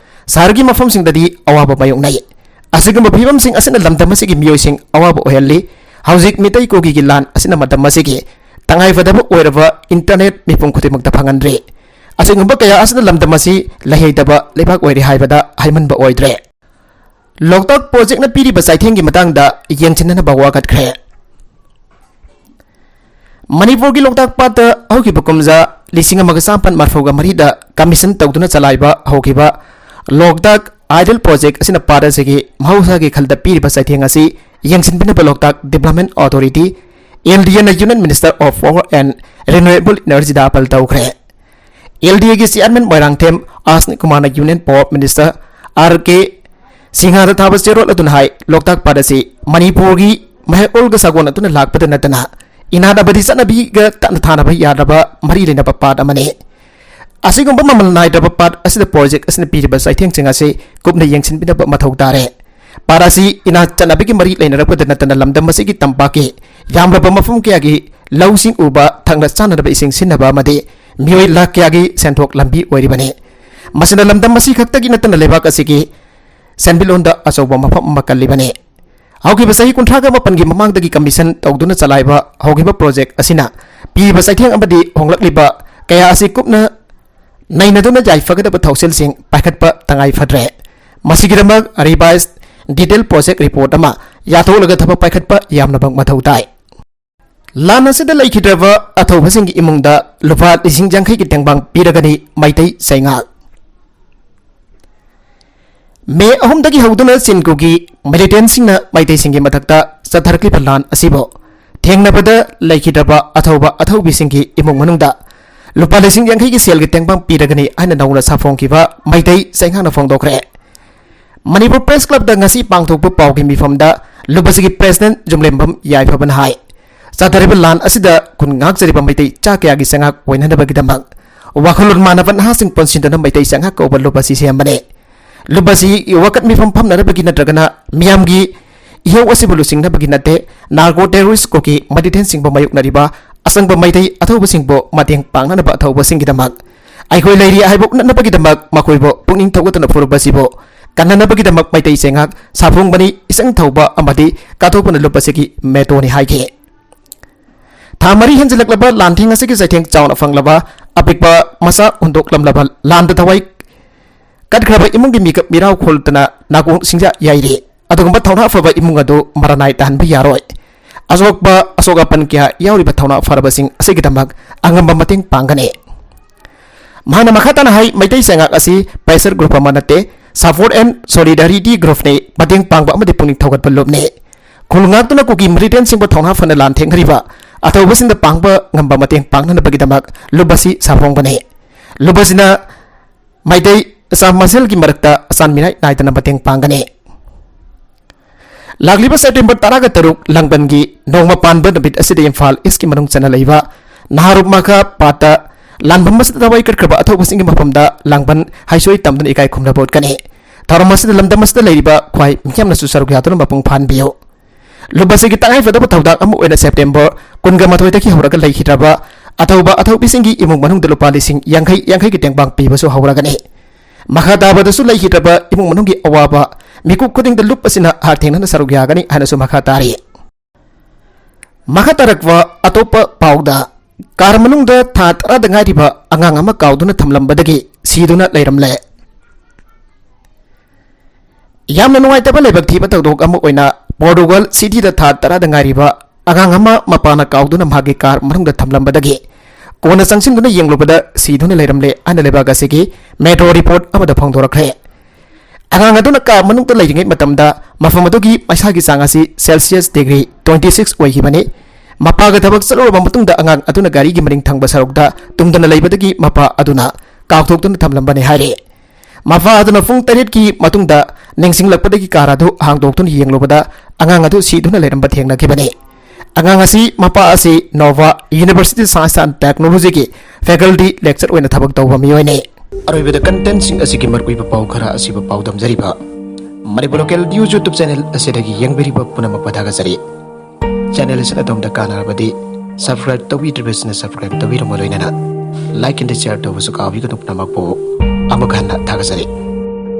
ꯁꯍꯔꯒꯤ ꯃꯐꯝꯁꯤꯡꯗꯗꯤ ꯑꯋꯥꯕ ꯃꯥꯌꯣꯛꯅꯩ꯫ ꯑꯁꯤꯒꯨꯝꯕ ꯐꯤꯕꯝꯁꯤꯡ ꯑꯁꯤꯅ ꯂꯝꯗꯝ ꯑꯁꯤꯒꯤ ꯃꯤꯑꯣꯏꯁꯤꯡ ꯑꯋꯥꯕ ꯑꯣꯏꯍꯜꯂꯤ꯫ ꯍꯧꯖꯤꯛ ꯃꯤꯇꯩ ꯀꯨꯀꯤꯒꯤ ꯂꯥꯟ ꯑꯁꯤꯅ ꯃꯇꯝ ꯑꯁꯤꯒꯤ ꯇꯉꯥꯏꯐꯗꯕ ꯑꯣꯏꯔꯕ ꯏꯟꯇꯔꯅꯦꯠ ꯃꯤꯄꯨꯝ ꯈꯨꯗꯤꯡꯃꯛꯇ ꯐꯪꯍꯟꯗ꯭ꯔꯦ꯫ ꯑꯁꯤꯒꯨꯝꯕ ꯀꯌꯥ ꯑꯁꯤꯅ ꯂꯝꯗꯝ ꯑꯁꯤ ꯂꯩꯍꯩꯗꯕ ꯂꯩꯕꯥꯛ ꯑꯣꯏꯔꯦ ꯍꯥꯏꯕꯗ ꯍꯥꯏꯃꯟꯕ ꯑꯣꯏꯗ꯭ꯔꯦ꯫ ꯂꯣꯛꯇꯥꯛ ꯄ꯭ꯔꯣꯖꯦꯛꯅ ꯄꯤꯔꯤꯕ ꯆꯩꯊꯦꯡꯒꯤ ꯃꯇꯥꯡꯗ ꯌꯦꯡꯁꯤꯟꯅꯅꯕ ꯋꯥꯀꯠꯈ꯭ꯔꯦ꯫ ꯃꯅꯤꯄꯨꯔꯒꯤ ꯂꯣꯛꯇꯥꯛ ꯄꯥꯠꯇ ꯍꯧꯈꯤꯕ ꯀꯨꯝꯖꯥ ꯂꯤꯁꯤꯡ ꯑꯃꯒ ꯆꯥꯃꯥꯄꯟ ꯃꯔꯤꯐꯨꯒ ꯃꯔꯤꯗ ꯀꯃꯤꯁꯟ ꯇꯧꯗꯨꯅ ꯆꯂꯥꯏꯕ ꯍꯧꯈꯤꯕ ꯂꯣꯛꯇꯥꯛ ꯑꯥꯏꯗꯜ ꯄ꯭ꯔꯣꯖꯦꯛ ꯑꯁꯤꯅ ꯄꯥꯠ ꯑꯁꯤꯒꯤ ꯃꯍꯧꯁꯥꯒꯤ ꯈꯜꯗ ꯄꯤꯔꯤꯕ ꯆꯩꯊꯦꯡ ꯑꯁꯤ ꯌꯦꯡꯁꯤꯟꯕꯤꯅꯕ ꯂꯣꯛꯇꯥꯛ ꯗꯤꯕ꯭ꯂꯞꯃꯦꯟ ꯑꯣꯊꯣꯔꯤꯇꯤ, ꯑꯦꯜ ꯗꯤ ꯑꯦꯅ Union Minister of Power and Renewable Energyꯗ ꯑꯥꯄꯜ ꯇꯧꯈ꯭ꯔꯦ꯫ ꯑꯦꯜ ꯗꯤ ꯑꯦꯒꯤ Chairman ꯃꯣꯏꯔꯥꯡꯊꯦꯝ ꯑꯁꯅꯤ ꯀꯨꯃꯥꯔꯅ Union Power Minister ꯑꯥꯔ ꯀꯦ ꯁꯤꯡꯍꯗ ꯊꯥꯕ ꯆꯦꯔꯣꯜ ꯑꯗꯨꯅ ꯍꯥꯏ, ꯂꯣꯛꯇꯥꯛ ꯄꯥꯠ ꯑꯁꯤ ꯃꯅꯤꯄꯨꯔꯒꯤ ꯃꯍꯩꯔꯣꯜꯒ ꯁꯥꯒꯣꯟꯅꯗꯨꯅ ꯂꯥꯛꯄꯗ ꯅꯠꯇꯅ ꯏꯅꯥꯠ ꯑꯃꯗꯤ ꯆꯠꯅꯕꯤꯒ ꯇꯠꯅ ꯊꯥꯅꯕ ꯌꯥꯗ꯭ꯔꯕ ꯃꯔꯤ ꯂꯩꯅꯕ ꯄꯥꯠ ꯑꯃꯅꯤ꯫ ꯑꯁꯤꯒꯨꯝꯕ ꯃꯃꯜ ꯅꯥꯏꯗ꯭ꯔꯕ ꯄꯥꯠ ꯑꯁꯤꯗ ꯄ꯭ꯔꯣꯖꯦꯛ ꯑꯁꯤꯅ ꯄꯤꯔꯤꯕ ꯆꯩꯊꯦꯡꯁꯤꯡ ꯑꯁꯤ ꯀꯨꯞꯅ ꯌꯦꯡꯁꯤꯟꯕꯤꯅꯕ ꯃꯊꯧ ꯇꯥꯔꯦ꯫ ꯄꯥꯠ ꯑꯁꯤ ꯏꯅꯥꯠ ꯆꯠꯅꯕꯤꯒꯤ ꯃꯔꯤ ꯂꯩꯅꯔꯛꯄꯗ ꯅꯠꯇꯅ ꯂꯝꯗꯝ ꯑꯁꯤꯒꯤ ꯇꯝꯄꯥꯛꯀꯤ ꯌꯥꯝꯂꯕ ꯃꯐꯝ ꯀꯌꯥꯒꯤ ꯂꯧꯁꯤꯡ ꯎꯕ, ꯊꯛꯅ ꯆꯥꯅꯅꯕ ꯏꯁꯤꯡ ꯁꯤꯖꯤꯟꯅꯕ ꯑꯃꯗꯤ ꯃꯤꯑꯣꯏ ꯂꯥꯈ ꯀꯌꯥꯒꯤ ꯁꯦꯟꯊꯣꯛ ꯂꯝꯕꯤ ꯑꯣꯏꯔꯤꯕꯅꯤ꯫ ꯃꯁꯤꯅ ꯂꯝꯗꯝ ꯑꯁꯤ ꯈꯛꯇꯒꯤ ꯅꯠꯇꯅ ꯂꯩꯕꯥꯛ ꯑꯁꯤꯒꯤ ꯁꯦꯟꯃꯤꯠꯂꯣꯟꯗ ꯑꯆꯧꯕ ꯃꯐꯝ ꯑꯃ ꯀꯜꯂꯤꯕꯅꯤ꯫ ꯍꯧꯈꯤꯕ ꯆꯍꯤ ꯀꯨꯟꯊ꯭ꯔꯥꯒ ꯃꯥꯄꯟꯒꯤ ꯃꯃꯥꯡꯗꯒꯤ commission ꯇꯧꯗꯨꯅ ꯆꯂꯥꯏꯕ ꯍꯧꯈꯤꯕ ꯄ꯭ꯔꯣꯖꯦꯛ ꯑꯁꯤꯅ ꯄꯤꯕ ꯆꯩꯊꯦꯡ ꯑꯃꯗꯤ ꯍꯣꯡꯂꯛꯂꯤꯕ ꯀꯌꯥ ꯑꯁꯤ ꯀꯨꯞꯅ ꯅꯩꯅꯗꯨꯅ ꯌꯥꯏꯐꯒꯗꯕ ꯊꯧꯁꯤꯜꯁꯤꯡ ꯄꯥꯏꯈꯠꯄ ꯇꯉꯥꯏ ꯐꯗ꯭ꯔꯦ꯫ ꯃꯁꯤꯒꯤꯗꯃꯛ revise detail project report ꯑꯃ ꯌꯥꯊꯣꯛꯂꯒ ꯊꯕꯛ ꯄꯥꯏꯈꯠꯄ ꯌꯥꯝꯅꯃꯛ ꯃꯊꯧ ꯇꯥꯏ꯫ ꯂꯥꯟ ꯑꯁꯤꯗ ꯂꯩꯈꯤꯗ꯭ꯔꯕ ꯑꯊꯧꯕꯁꯤꯡꯒꯤ ꯏꯃꯨꯡꯗ ꯂꯨꯄꯥ ꯂꯤꯁꯤꯡ ꯌꯥꯡꯈꯩꯒꯤ ꯇꯦꯡꯕꯥꯡ ꯄꯤꯔꯒꯅꯤ ꯃꯩꯇꯩ ꯆꯩꯉꯥꯛ꯫ ꯃꯦ ꯑꯍꯨꯝꯗꯒꯤ ꯍꯧꯗꯨꯅ ꯆꯤꯟꯀꯨꯒꯤ militantꯁꯤꯡꯅ ꯃꯩꯇꯩꯁꯤꯡꯒꯤ ꯃꯊꯛꯇ ꯆꯠꯊꯔꯛꯂꯤꯕ ꯂꯥꯟ ꯑꯁꯤꯕꯨ ꯊꯦꯡꯅꯕꯗ ꯂꯩꯈꯤꯗ꯭ꯔꯕ ꯑꯊꯧꯕ ꯑꯊꯧꯕꯤꯁꯤꯡꯒꯤ ꯏꯃꯨꯡ ꯃꯅꯨꯡꯗ ꯂꯨꯄꯥ ꯂꯤꯁꯤꯡ ꯌꯥꯡꯈꯩꯒꯤ ꯁꯦꯜꯒꯤ ꯇꯦꯡꯕꯥꯡ ꯄꯤꯔꯒꯅꯤ ꯍꯥꯏꯅ ꯅꯧꯅ ꯁꯥꯐꯣꯡꯈꯤꯕ ꯃꯩꯇꯩ ꯆꯩꯉꯥꯛꯅ ꯐꯣꯡꯗꯣꯛꯈ꯭ꯔꯦ꯫ ꯃꯅꯤꯄꯨꯔ Press Clubꯇ ꯉꯁꯤ ꯄꯥꯡꯊꯣꯛꯄ ꯄꯥꯎꯒꯤ ꯃꯤꯐꯝꯗ ꯂꯨꯞ ꯑꯁꯤꯒꯤ President ꯖꯨꯝꯂꯦꯝꯕꯝ ꯌꯥꯏꯐꯕꯅ ꯍꯥꯏ, ꯆꯠꯊꯔꯤꯕ ꯂꯥꯟ ꯑꯁꯤꯗ ꯈꯨꯟ ꯉꯥꯛꯆꯔꯤꯕ ꯃꯩꯇꯩ ꯆꯥ ꯀꯌꯥꯒꯤ ꯆꯩꯉꯥꯛ ꯑꯣꯏꯅꯅꯕꯒꯤꯗꯃꯛ ꯋꯥꯈꯜꯂꯣꯟ ꯃꯥꯟꯅꯕ ꯅꯍꯥꯁꯤꯡ ꯄꯨꯟꯁꯤꯟꯗꯨꯅ ꯃꯩꯇꯩ ꯆꯩꯉꯥꯛ ꯀꯧꯕ ꯂꯨꯞ ꯑꯁꯤ ꯁꯦꯝꯕꯅꯤ꯫ ꯂꯨꯞ ꯑꯁꯤ ꯋꯥꯀꯠ ꯃꯤꯐꯝ ꯐꯝꯅꯅꯕꯒꯤ ꯅꯠꯇ꯭ꯔꯒꯅ ꯃꯤꯌꯥꯝꯒꯤ ꯏꯍꯧ ꯑꯁꯤꯕꯨ ꯂꯨꯆꯤꯡꯅꯕꯒꯤ ꯅꯠꯇꯦ, narco terrorist ꯀꯨꯀꯤ militantꯁꯤꯡꯕꯨ ꯃꯥꯌꯣꯛꯅꯔꯤꯕ ꯑꯁꯪꯕ ꯃꯩꯇꯩ ꯑꯊꯧꯕꯁꯤꯡꯕꯨ ꯃꯇꯦꯡ ꯄꯥꯡꯅꯅꯕ ꯑꯊꯧꯕꯁꯤꯡꯒꯤꯗꯃꯛ ꯑꯩꯈꯣꯏ ꯂꯩꯔꯤ ꯍꯥꯏꯕ ꯎꯠꯅꯅꯕꯒꯤꯗꯃꯛ ꯃꯈꯣꯏꯕꯨ ꯄꯨꯛꯅꯤꯡ ꯊꯧꯒꯠꯇꯨꯅ ꯐꯨꯔꯨꯞ ꯑꯁꯤꯕꯨ ꯀꯟꯅꯅꯕꯒꯤꯗꯃꯛ ꯃꯩꯇꯩ ꯆꯩꯉꯥꯛ ꯁꯥꯐꯣꯡꯕꯅꯤ, ꯏꯆꯪ ꯊꯧꯕ ꯑꯃꯗꯤ ꯀꯠꯊꯣꯛꯄꯅ ꯂꯨꯞ ꯑꯁꯤꯒꯤ mottoꯅꯤ ꯍꯥꯏꯈꯤ꯫ ꯊꯥ ꯃꯔꯤ ꯍꯦꯟꯖꯤꯜꯂꯛꯂꯕ ꯂꯥꯟꯊꯦꯡ ꯑꯁꯤꯒꯤ ꯆꯩꯊꯦꯡ ꯆꯥꯎꯅ ꯐꯪꯂꯕ ꯑꯄꯤꯛꯄ ꯃꯆꯥ ꯍꯨꯟꯗꯣꯛꯂꯝꯂꯕ ꯂꯥꯟꯗ ꯊꯋꯥꯏ ꯀꯠꯈ꯭ꯔꯕ ꯏꯃꯨꯡꯒꯤ ꯃꯤꯀꯞ ꯃꯤꯔꯥꯎ ꯈꯣꯜꯗꯅ ꯅꯥꯀꯣꯡ ꯁꯤꯡꯖꯥ ꯌꯩꯔꯤ꯫ ꯑꯗꯨꯒꯨꯝꯕ ꯊꯧꯅꯥ ꯐꯕ ꯏꯃꯨꯡ ꯑꯗꯨ ꯃꯔꯥꯅꯥꯏ ꯇꯥꯍꯟꯕ ꯌꯥꯔꯣꯏ꯫ ꯑꯁꯣꯛꯄ ꯑꯁꯣꯛ ꯑꯄꯟ ꯀꯌꯥ ꯌꯥꯎꯔꯤꯕ ꯊꯧꯅꯥ ꯐꯔꯕꯁꯤꯡ ꯑꯁꯤꯒꯤꯗꯃꯛ ꯑꯉꯝꯕ ꯃꯇꯦꯡ ꯄꯥꯡꯒꯅꯤ꯫ ꯃꯍꯥꯛꯅ ꯃꯈꯥ ꯇꯥꯅ ꯍꯥꯏ, ꯃꯩꯇꯩ ꯆꯩꯉꯥꯛ ꯑꯁꯤ pressure group ꯑꯃ ꯅꯠꯇꯦ, support and solidarity groupꯅꯤ, ꯃꯇꯦꯡ ꯄꯥꯡꯕ ꯑꯃꯗꯤ ꯄꯨꯛꯅꯤꯡ ꯊꯧꯒꯠꯄ ꯂꯨꯞꯅꯤ꯫ ꯈꯨꯜ ꯉꯥꯛꯇꯨꯅ ꯀꯨꯀꯤ ꯃꯤꯂꯤꯇꯦꯟꯁꯤꯡꯕꯨ ꯊꯧꯅꯥ ꯐꯅ ꯂꯥꯟꯊꯦꯡꯅꯔꯤꯕ ꯑꯊꯧꯕꯁꯤꯡꯗ ꯄꯥꯡꯕ ꯉꯝꯕ ꯃꯇꯦꯡ ꯄꯥꯡꯅꯅꯕꯒꯤꯗꯃꯛ ꯂꯨꯞ ꯑꯁꯤ ꯁꯥꯐꯣꯡꯕꯅꯤ꯫ ꯂꯨꯞ ꯑꯁꯤꯅ ꯃꯩꯇꯩ ꯑꯆꯥꯝ ꯃꯁꯦꯜꯒꯤ ꯃꯔꯛꯇ ꯑꯆꯥꯟ ꯃꯤꯅꯥꯏ ꯅꯥꯏꯗꯅ ꯃꯇꯦꯡ ꯄꯥꯡꯒꯅꯤ꯫ ꯂꯥꯛꯂꯤꯕ ꯁꯦꯞꯇꯦꯝꯕꯔ ꯇꯔꯥꯒ ꯇꯔꯨꯛ ꯂꯥꯡꯕꯟꯒꯤ ꯅꯣꯡꯃ ꯄꯥꯟꯕ ꯅꯨꯃꯤꯠ ꯑꯁꯤꯗ ꯏꯝꯐꯥꯜ ꯏꯁꯀꯤ ꯃꯅꯨꯡ ꯆꯟꯅ ꯂꯩꯕ ꯅꯍꯥꯔꯨꯞ ꯃꯈꯥ ꯄꯥꯠꯇ ꯂꯥꯟꯐꯝ ꯑꯁꯤꯗ ꯊꯋꯥꯏ ꯀꯠꯈ꯭ꯔꯕ ꯑꯊꯧꯕꯁꯤꯡꯒꯤ ꯃꯐꯝꯗ ꯂꯥꯡꯕꯟ ꯍꯩꯁꯣꯏ ꯇꯝꯗꯨꯅ ꯏꯀꯥꯏ ꯈꯨꯝꯅꯕ ꯎꯠꯀꯅꯤ꯫ ꯊꯧꯔꯝ ꯑꯁꯤꯗ ꯂꯝꯗꯝ ꯑꯁꯤꯗ ꯂꯩꯔꯤꯕ ꯈ꯭ꯋꯥꯏ ꯃꯤꯌꯥꯝꯅꯁꯨ ꯁꯔꯨꯛ ꯌꯥꯗꯨꯅ ꯃꯄꯨꯡ ꯐꯥꯍꯟꯕꯤꯌꯨ꯫ ꯂꯨꯞ ꯑꯁꯤꯒꯤ ꯇꯉꯥꯏꯐꯗꯕ ꯊꯧꯗꯥꯡ ꯑꯃ ꯑꯣꯏꯅ ꯁꯦꯞꯇꯦꯝꯕꯔ ꯀꯨꯟꯒ ꯃꯥꯊꯣꯏꯗꯒꯤ ꯍꯧꯔꯒ ꯂꯩꯈꯤꯗ꯭ꯔꯕ ꯑꯊꯧꯕ ꯑꯊꯧꯕꯤꯁꯤꯡꯒꯤ ꯏꯃꯨꯡ ꯃꯅꯨꯡꯗ ꯂꯨꯄꯥ ꯂꯤꯁꯤꯡ ꯌꯥꯡꯈꯩ ꯌꯥꯡꯈꯩꯒꯤ ꯇꯦꯡꯕꯥꯡ ꯄꯤꯕꯁꯨ ꯍꯧꯔꯒꯅꯤ꯫ ꯃꯈꯥ ꯇꯥꯕꯗꯁꯨ ꯂꯩꯈꯤꯗ꯭ꯔꯕ ꯏꯃꯨꯡ ꯃꯅꯨꯡꯒꯤ ꯑꯋꯥꯕ ꯃꯤꯀꯨꯞ ꯈꯨꯗꯤꯡꯗ ꯂꯨꯞ ꯑꯁꯤꯅ ꯍꯥꯔ ꯊꯦꯡꯅꯅ ꯁꯔꯨꯛ ꯌꯥꯒꯅꯤ ꯍꯥꯏꯅꯁꯨ ꯃꯈꯥ ꯇꯥꯔꯤ꯫ ꯃꯈꯥ ꯇꯥꯔꯛꯄ ꯑꯇꯣꯞꯄ ꯄꯥꯎꯗ, ꯀꯥꯔ ꯃꯅꯨꯡꯗ ꯊꯥ ꯇꯔꯥꯗ ꯉꯥꯏꯔꯤꯕ ꯑꯉꯥꯡ ꯑꯃ ꯀꯥꯎꯗꯨꯅ ꯊꯝꯂꯝꯕꯗꯒꯤ ꯁꯤꯗꯨꯅ ꯂꯩꯔꯝꯂꯦ꯫ ꯌꯥꯝꯅ ꯅꯨꯡꯉꯥꯏꯇꯕ ꯂꯥꯏꯕꯛ ꯊꯤꯕ ꯊꯧꯗꯣꯛ ꯑꯃ ꯑꯣꯏꯅ ꯄꯣꯔꯇꯨꯒꯜ ꯁꯤꯇꯤꯗ ꯊꯥ ꯇꯔꯥꯗ ꯉꯥꯏꯔꯤꯕ ꯑꯉꯥꯡ ꯑꯃ ꯃꯄꯥꯅ ꯀꯥꯎꯗꯨꯅ ꯃꯍꯥꯛꯀꯤ ꯀꯥꯔ ꯃꯅꯨꯡꯗ ꯊꯝꯂꯝꯕꯗꯒꯤ ꯀꯣꯟꯅ ꯆꯪꯁꯤꯟꯗꯨꯅ ꯌꯦꯡꯂꯨꯕꯗ ꯁꯤꯗꯨꯅ ꯂꯩꯔꯝꯂꯦ ꯍꯥꯏꯅ ꯂꯩꯕꯥꯛ ꯑꯁꯤꯒꯤ ꯃꯦꯇ꯭ꯔꯣ ꯔꯤꯄꯣꯔꯠ ꯑꯃꯗ ꯐꯣꯡꯗꯣꯔꯛꯈ꯭ꯔꯦ꯫ ꯑꯉꯥꯡ ꯑꯗꯨꯅ ꯀꯥꯔ ꯃꯅꯨꯡꯗ ꯂꯩꯔꯤꯉꯩ ꯃꯇꯝꯗ ꯃꯐꯝ ꯑꯗꯨꯒꯤ ꯃꯩꯁꯥꯒꯤ ꯆꯥꯡ ꯑꯁꯤ ꯁꯦꯜꯁꯤꯌꯁ ꯗꯤꯒ꯭ꯔꯤ ꯇ꯭ꯋꯦꯟꯇꯤ ꯁꯤꯛꯁ ꯑꯣꯏꯈꯤꯕꯅꯤ꯫ ꯃꯄꯥꯒ ꯊꯕꯛ ꯆꯠꯂꯨꯔꯕ ꯃꯇꯨꯡꯗ ꯑꯉꯥꯡ ꯑꯗꯨꯅ ꯒꯥꯔꯤꯒꯤ ꯃꯅꯤꯡ ꯊꯪꯕ ꯁꯔꯨꯛꯇ ꯇꯨꯝꯗꯅ ꯂꯩꯕꯗꯒꯤ ꯃꯄꯥ ꯑꯗꯨꯅ ꯀꯥꯎꯊꯣꯛꯇꯨꯅ ꯊꯝꯂꯝꯕꯅꯤ ꯍꯥꯏꯔꯤ꯫ ꯃꯄꯥ ꯑꯗꯨꯅ ꯄꯨꯡ ꯇꯔꯦꯠꯀꯤ ꯃꯇꯨꯡꯗ ꯅꯤꯡꯁꯤꯡꯂꯛꯄꯗꯒꯤ ꯀꯥꯔ ꯑꯗꯨ ꯍꯥꯡꯗꯣꯛꯇꯨꯅ ꯌꯦꯡꯂꯨꯕꯗ ꯑꯉꯥꯡ ꯑꯗꯨ ꯁꯤꯗꯨꯅ ꯂꯩꯔꯝꯕ ꯊꯦꯡꯅꯈꯤꯕꯅꯤ꯫ ꯑꯉꯥꯡ ꯑꯁꯤ ꯃꯄꯥ ꯑꯁꯤ ꯅꯣꯚꯥ ꯌꯨꯅꯤꯚꯔꯁꯤꯇꯤ ꯁꯥꯏꯟꯁ ꯑꯦꯟ ꯇꯦꯛꯅꯣꯂꯣꯖꯤꯒꯤ ꯐꯦꯀꯜꯇꯤ ꯂꯦꯛꯆꯔ ꯑꯣꯏꯅ ꯊꯕꯛ ꯇꯧꯕ ꯃꯤꯑꯣꯏꯅꯤ꯫ ꯑꯔꯣꯏꯕꯗ ꯀꯟꯇꯦꯟꯁꯤꯡ ꯑꯁꯤꯒꯤ ꯃꯔꯨꯑꯣꯏꯕ ꯄꯥꯎ ꯈꯔ ꯑꯁꯤꯕꯨ ꯄꯥꯎꯗꯝꯖꯔꯤꯕ Manipur local news YouTube channel ꯑꯁꯤꯗꯒꯤ ꯌꯦꯡꯕꯤꯔꯤꯕ ꯄꯨꯝꯅꯃꯛꯄꯨ ꯊꯥꯒꯠꯆꯔꯤ꯫ ꯆꯦꯅꯦꯜ ꯑꯁꯤꯅ ꯑꯗꯣꯝꯗ ꯀꯥꯟꯅꯔꯕꯗꯤ ꯁꯕꯁꯀ꯭ꯔꯥꯏꯕ ꯇꯧꯕꯤꯗ꯭ꯔꯤꯕꯁꯤꯡꯅ ꯁꯕꯁꯀ꯭ꯔꯥꯏꯕ ꯇꯧꯕꯤꯔꯝꯕ ꯂꯣꯏꯅꯅ ꯂꯥꯏꯛ ꯑꯦꯟ ꯁꯤꯌꯔ ꯇꯧꯕꯁꯨ ꯀꯥꯎꯕꯤꯒꯅꯨ꯫ ꯄꯨꯝꯅꯃꯛꯄꯨ ꯑꯃꯨꯛ ꯍꯟꯅ ꯊꯥꯒꯠꯆꯔꯤ꯫